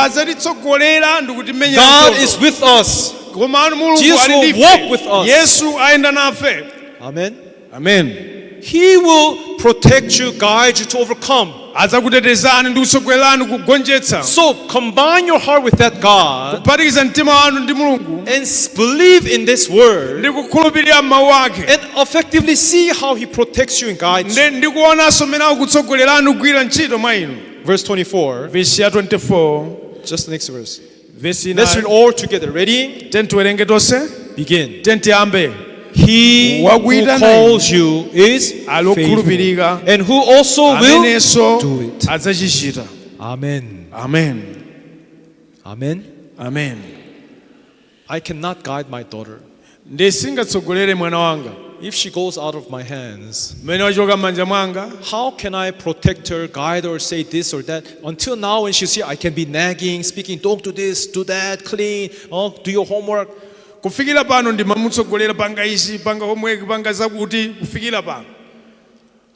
adzatitsogolera ndi kutimenyera God nkhondo. is with us. Koma anu Mulungu Jesus ali will ndi walk ife. with us. Yesu ayenda nafe. Amen. Amen. He will protect you, guide you to overcome. Adzakutetezani ndi kutsogolerani kugonjetsa. So combine your heart with that God Kuphatikiza mtima wanu ndi Mulungu and believe in this word ndi kukhulupirira mawu ake, and effectively see how He protects you and guides you. ndi ndikuonanso mmene akutsogolerani kugwira ntchito mwa inu. Verse 24, Vesi ya 24, just the next verse. vesi Let's read 9. all together. Ready? Ten tiwerenge tonse. Begin. Ten tiyambe. He who Wakuitana calls you is Ali okhulupirika, faithful, and who also will amenenso do it. adzachichita. Amen. Amen. Amen. Amen. I cannot guide my daughter. Ndi singatsogolere mwana wanga. If she goes out of my hands, Mmene wachoka m'manja mwanga, how can I protect her, guide her, say this or that? Until now, when she's here, I can be nagging, speaking, don't do this, do that, clean, oh, do your homework. Kufikira pano ndimamutsogolera, panga izi, panga homework, panga zakuti, kufikira pano.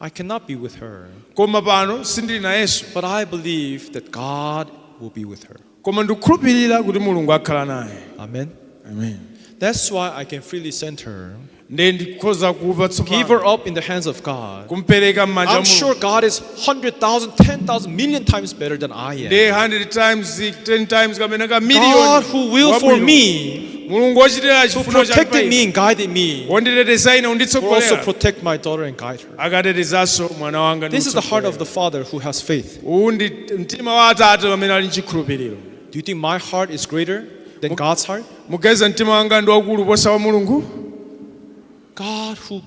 I cannot be with her. Koma pano sindili nayenso. But I believe that God will be with her. Koma ndikukhulupirira kuti Mulungu akhala naye. Amen. Amen. That's why I can freely send her, Ndi ndikhoza kuva give her tsopano up in the hands of God. kumpereka m'manja I'm mwa sure Mulungu. God is 100,000, 10,000, million times better than I am. Ndi 100 times, 10 times kapena ka God million who will for wabwino. me, Mulungu wochitira who chifundo chake pa protected me ine, and guided me, wonditeteza ine, will also unditsogolera, protect my daughter and guide her. akatetezanso mwana wanga ndi This is the heart of kutsogolera. the father who has faith. Uwu ndi mtima wa atate amene ali mchikhulupiriro. Do you think my heart is greater than God's heart? Muganiza mtima wanga ndi wakulu kuposa wa Mulungu? God who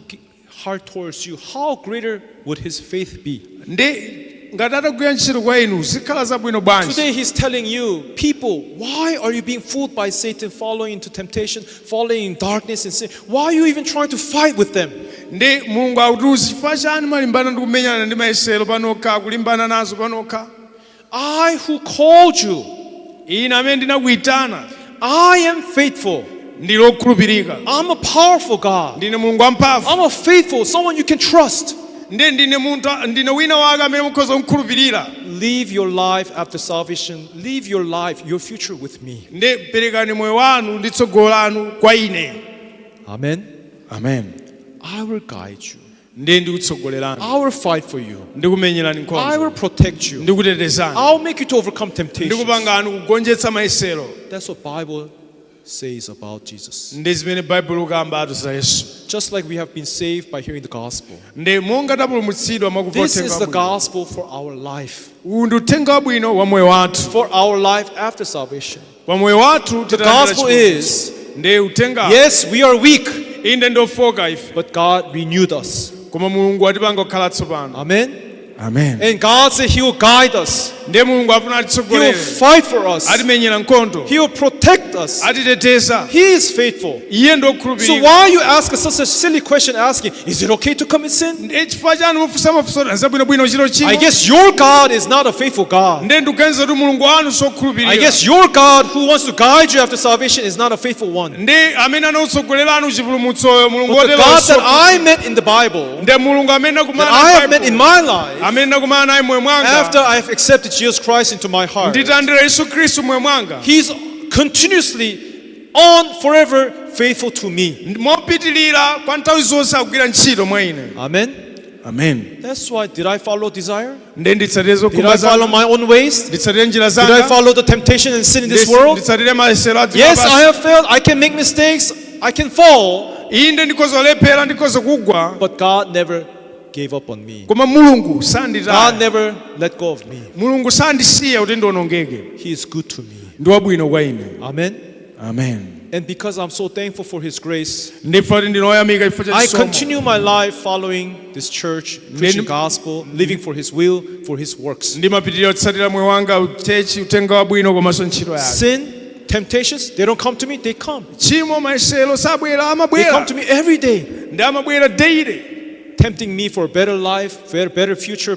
heart towards you, how greater would his faith be? Ndi ngati atagwira ntchito kwa inu zikhala zabwino bwanji? Today he's telling you, people, why are you being fooled by Satan, following into temptation, falling in darkness and sin? Why are you even trying to fight with them? Ndi Mulungu akutiuza chifukwa chani malimbana ndi kumenyana ndi mayesero panokha kulimbana nazo panokha? I who called you, Ine amene ndinakuyitana I am faithful. Ndili okhulupirika. I'm a powerful God. Ndine Mulungu wamphamvu. I'm a faithful, someone you can trust. Ndi ndine munthu ndine wina wake amene mukhoza kumkhulupirira. Live your life after salvation. Live your life, your future with me. Ndi perekani moyo wanu ndi tsogolo lanu kwa ine. Amen. Amen. I will guide you. Ndi ndikutsogolerani. I will fight for you. Ndikumenyerani I nkhondo. will protect you. Ndikutetezani. I'll make you to overcome temptations. Ndikupangani kugonjetsa mayesero. That's what Bible says about Jesus. Ndi zimene Baibulo ikamba za Yesu. Just like we have been saved by hearing the gospel. Ndi monga tapulumutsidwa mwakumva This uthenga is the wabwino. Gospel for our life. Uwu ndi uthenga wabwino wa moyo wathu. For our life after salvation. Wa moyo wathu The titalandira gospel chipulumutso. is Ndi uthenga yes, we are weak, inde ndofoka ife but God renewed us. Koma Mulungu atipanga kukhala tsopano. Amen. Amen. And God said He will guide us. Ndiye Mulungu afuna He will atitsogolere. fight for us. Atimenyera nkhondo. He will protect us. Atiteteza. He is faithful. Iye So ndokhulupirika. why you ask such a silly question asking, is it okay to commit sin? Ndiye chifukwa chani mufunsa mafunso zabwinobwino chilo I chimo? guess your God is not a faithful God. Ndiye ndikuganiza kuti Mulungu wanu I sokhulupirika. guess your God who wants to guide you after salvation is not a faithful one. Ndi amene anakutsogolera chipulumutsoyo Mulungu But the wotero God that I met in the Bible, ndiye Mulungu amene that nakumana I have met in Bible, my life, amene nakumana naye moyo mwanga after I have accepted Jesus Christ into my heart, nditalandira Yesu Khristu moyo mwanga He's continuously on forever faithful to me. Mopitilira kwa nthawi zonse akugwira ntchito mwa ine. Amen. Amen. That's why, did I follow desire? Ndiye nditsatire Did I zokhumba follow zanga? my own ways? Nditsatire njira Did I zanga? follow the temptation and sin in this world? Nditsatire mayesero a dziko Yes, lapansi? I have failed. I can make mistakes. I can fall. Inde ndikhoza kulephera ndikhoza kugwa. But God never gave up on me. Koma Mulungu God sanditaya. never let go of me. Mulungu sandisiya kuti ndionongeke. He is good to me. Ndi wabwino kwa ine. Amen. Amen. And because I'm so thankful for His grace, Ndifa kuti ndinoyamika chifukwa cha I chisomo. continue my life following this church, preaching gospel, living for His will, for His works. Ndimapitirira kutsatira moyo wanga uchechi uthenga wabwino komanso ntchito yake. Sin, temptations, they don't come to me, they come. Tchimo mayesero sabwera They come amabwera. To me every day, Ndi amabwera daily. Tempting me for a better life, better future,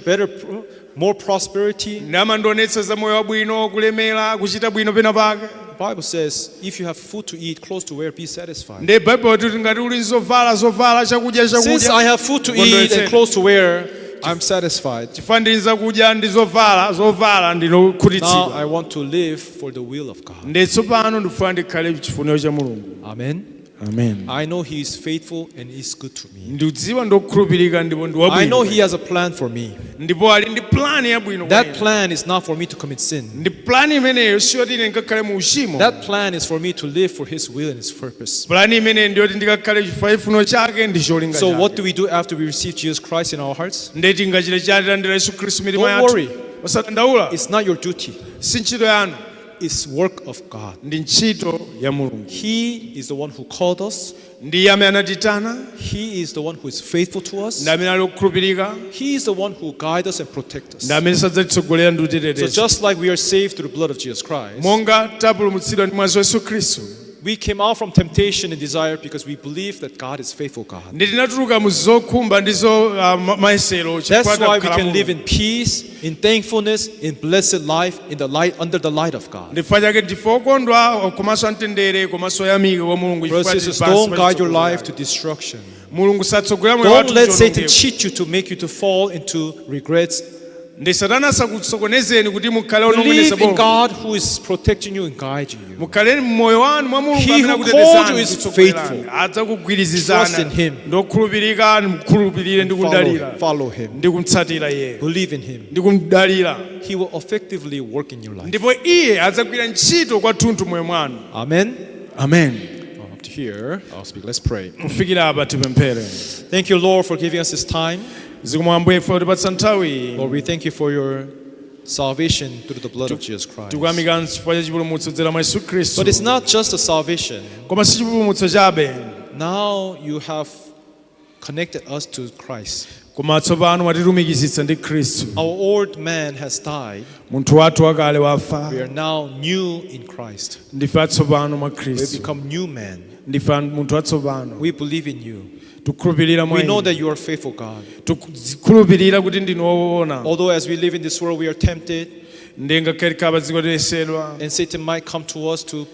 more prosperity. Ndi amandionetsa za moyo wabwino kulemera kuchita bwino pena pake. The Bible says, if you have food to eat, clothes to wear, be satisfied. Ndi Baibulo kuti ngati uli zovala zovala chakudya Since chakudya I have food to eat and Kondweretseni. Clothes to wear, I'm satisfied. Chifukwa ndili zakudya ndi zovala zovala Now ndinokhutitsidwa. I want to live for the will of God. Ndi tsopano ndikufuna ndikhale chifuniro cha Mulungu. Amen. Amen. I know He is faithful and is good to me. Ndikudziwa ndokhulupirika ndipo ndi I know wabwino. He has a plan for me. Ndipo ali ndi plani yabwino kwa That ine. plan is not for me to commit sin. Ndi plani imeneyo siyoti ine ndikakhale mu uchimo. That plan is for me to live for His will and His purpose. Plani imeneyo ndiyoti ndikakhale chifukwa chifuniro chake ndi cholinga So, what chake. do we do after we receive Jesus Christ in our hearts? Ndi tingachite chani tilandira Yesu Khristu mitima Don't yathu? worry. Osadandaula. It's not your duty, Si ntchito yanu. It's work of God. Ndi ntchito ya Mulungu. He is the one who called us. Ndiye amene anatitana. He is the one who is faithful to us. Ndi amene ali okhulupirika. He is the one who guides us and protects us. Ndi amene sadzatitsogolera ndi So kutiteteza. just like we are saved through the blood of Jesus Christ, Monga tapulumutsidwa ndi mwazi wa Yesu Khristu we came out from temptation and desire because we believe that God is faithful God. Ndi tinatuluka mu zokhumba ndi zo mayesero That's chifukwa why we takhala can live Mulungu. in peace, in thankfulness, in blessed life, in the light, under the light of God. Ndi chifukwa chake ndife okondwa komanso amtendere komanso oyamika kwa Mulungu Brothers chifukwa and tili sisters, pansi don't pa guide your chitsogolo life chake. To destruction. Mulungu satsogolera moyo Don't wathu let Satan kuchionongeko. cheat you to make you to fall into regrets. Ndi satana asakusokonezeni kuti mukhale Believe onong'oneza in bongo. God who is protecting you and guiding you. Mukhaleni mmoyo wanu mwa Mulungu He amene who called you akutetezani is kutsogolерani. Faithful. Adzakugwirizizana. Trust in him. Ndokhulupirika mukhulupirire ndi kudalira. Follow him. Ndi kumtsatira iye. Believe in him. Ndi kumdalira. He will effectively work in your life. Ndipo iye adzagwira ntchito kwathunthu moyo mwanu. Amen. Amen. Up to here, I'll speak. Let's pray. Kufikira apa tipemphere. Thank you, Lord, for giving us this time. Zikomo Ambuye ife kutipatsa nthawi. Lord, we thank you for your salvation through the blood of Jesus Christ. Tikuyamika chifukwa cha chipulumutso kudzera mwa Yesu Khristu. But it's not just a salvation. Koma si chipulumutso chabe. Now you have connected us to Christ. Koma tsopano mwatilumikizitsa ndi Khristu. Our old man has died. Munthu wathu wakale wafa. We are now new in Christ. Ndife atsopano mwa We Khristu. become new men. Ndife munthu watsopano. We believe in you. Tikukhulupirira mwa We know inu. that you are faithful God. Tikukhulupirira kuti ndinu woona. Although as we live in this world, we are tempted, Ndi ngakhale tikhala dziko tiyesedwa, and Satan might come to us to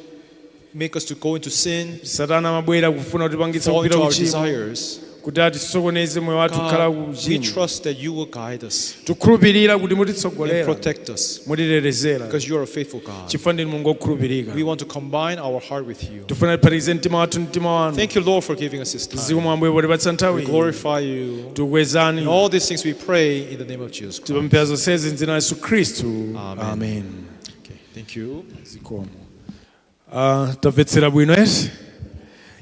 make us to go into sin, Satana amabwera kufuna kutipangitsa fall kupita into our kuchimo, desires. kuti atisokoneze moyo wathu kukhala God, we kuchimo. trust that you will guide us Tikukhulupirira kuti and mutitsogolera, protect us mutitetezera, because you are a faithful God. chifukwa ndinu Mulungu wokhulupirika. We want to combine our heart with you. Tifuna tiphatikize mtima wathu mtima wanu. Thank you, Lord, for giving us this time. Zikomo Ambuye potipatsa nthawi We iyi. glorify you. Tikukwezani. In all these things we pray in the name of Jesus Christ. Tipemphera zonsezi m'dzina la Yesu Khristu. Amen. Amen. Okay, thank you. Zikomo. Tamvetsera bwino eti?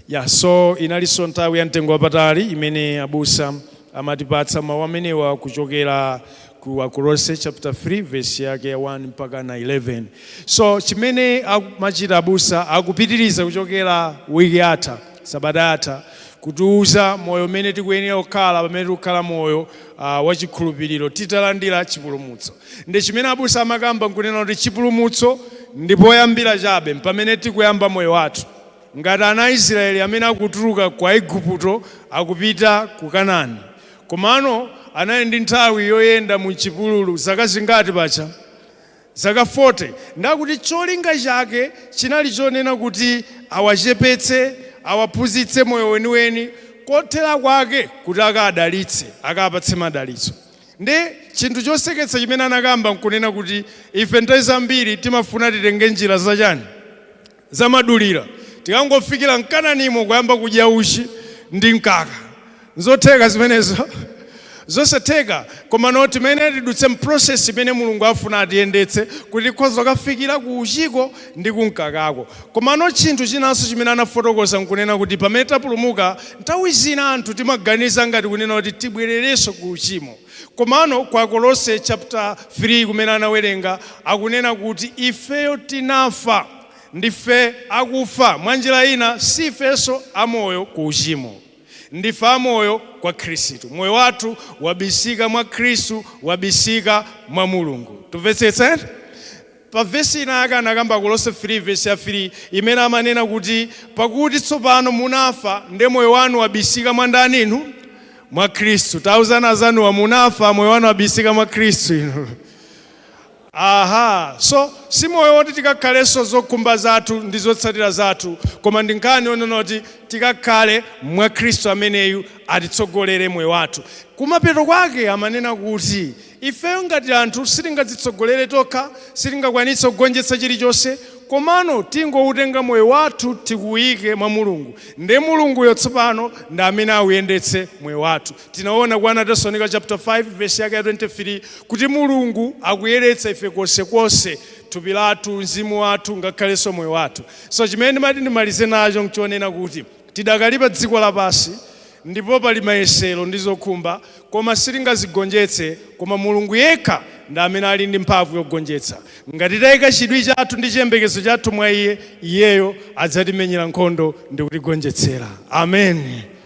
Ya, so inalinso nthawi ya mtengo wapatali imene abusa amatipatsa mawu amenewa kuchokera ku Akolose chapter 3 verse yake ya 1 mpaka na 11. So chimene amachita abusa, akupitiriza kuchokera wiki yatha, sabata yatha, kutiuza moyo umene tikuyenera kukhala pamene tikukhala moyo wachikhulupiriro titalandira chipulumutso. Ndi chimene abusa amakamba nkunena kuti chipulumutso ndi poyambira chabe, pamene tikuyamba moyo wathu ngati ana a Israeli amene akutuluka kwa Igupto akupita ku Kanani. Komano anali ndi nthawi yoyenda mu chipululu zaka zingati pacha? Zaka 40. Ndakuti cholinga chake chinali chonena kuti awachepetse, awaphunzitse moyo weniweni, kothera kwake kuti akadalitse, akapatse madalitso. Ndi chinthu choseketsa chimene anakamba nkunena kuti ife nthawi zambiri timafuna titenge njira zachani, zamadulira, tikangofikira mkananimo kuyamba kudya uchi ndi mkaka. Nzotheka zimenezo? Zosatheka. Koma no, timene tidutse m'process imene Mulungu afuna atiyendetse kuti tikhoza kukafikira ku uchiko ndi kumkakako. Komano chinthu chinanso chimene anafotokoza nkunena kuti pamene tapulumuka, nthawi zina anthu timaganiza ngati kunena kuti tibwererenso ku uchimo. Komano kwa Kolose chapter 3 kumene anawerenga, akunena kuti ifeyo tinafa, ndife akufa. Mwanjira ina, sifenso amoyo ku uchimo, ndife amoyo kwa Khristu. Moyo wathu wabisika mwa Khristu, wabisika mwa Mulungu. Tumvetsetse pa vesi ina yake anakamba, Kolose 3 vesi ya 3, imene amanena kuti pakuti tsopano munafa, nde moyo wanu wabisika mwa ndani inu? Mwa Khristu. Tauzana azanuwa, munafa, moyo wanu wabisika mwa Khristu inu. Aha, so si moyo woti tikakhalenso zokhumba zathu ndi zotsatira zathu, koma ndi nkhani yonena kuti tikakhale mwa Khristu ameneyu atitsogolere moyo wathu. Kumapeto kwake amanena kuti ifeyo ngati anthu sitingadzitsogolere tokha, sitingakwanitse kugonjetsa chilichonse, komano tingoutenga moyo wathu tikuwuyike mwa Mulungu, nde Mulunguyo tsopano ndi amene awuyendetse moyo wathu. Tinaona kwa Atesalonika chapter 5 verse yake ya 23 kuti Mulungu akuyeretsa ife konsekonse, thupi lathu, mzimu wathu, ngakhalenso moyo wathu. So chimene ndimati ndimalize nacho nchonena kuti tidakali pa dziko lapansi ndipo pali mayesero ndi zokhumba, koma sitingazigonjetse, koma Mulungu yekha ndi amene ali ndi mphamvu yogonjetsa. Ngati tayika chidwi chathu ndi chiyembekezo chathu mwa iye, iyeyo adzatimenyera nkhondo ndi kutigonjetsera. Amen.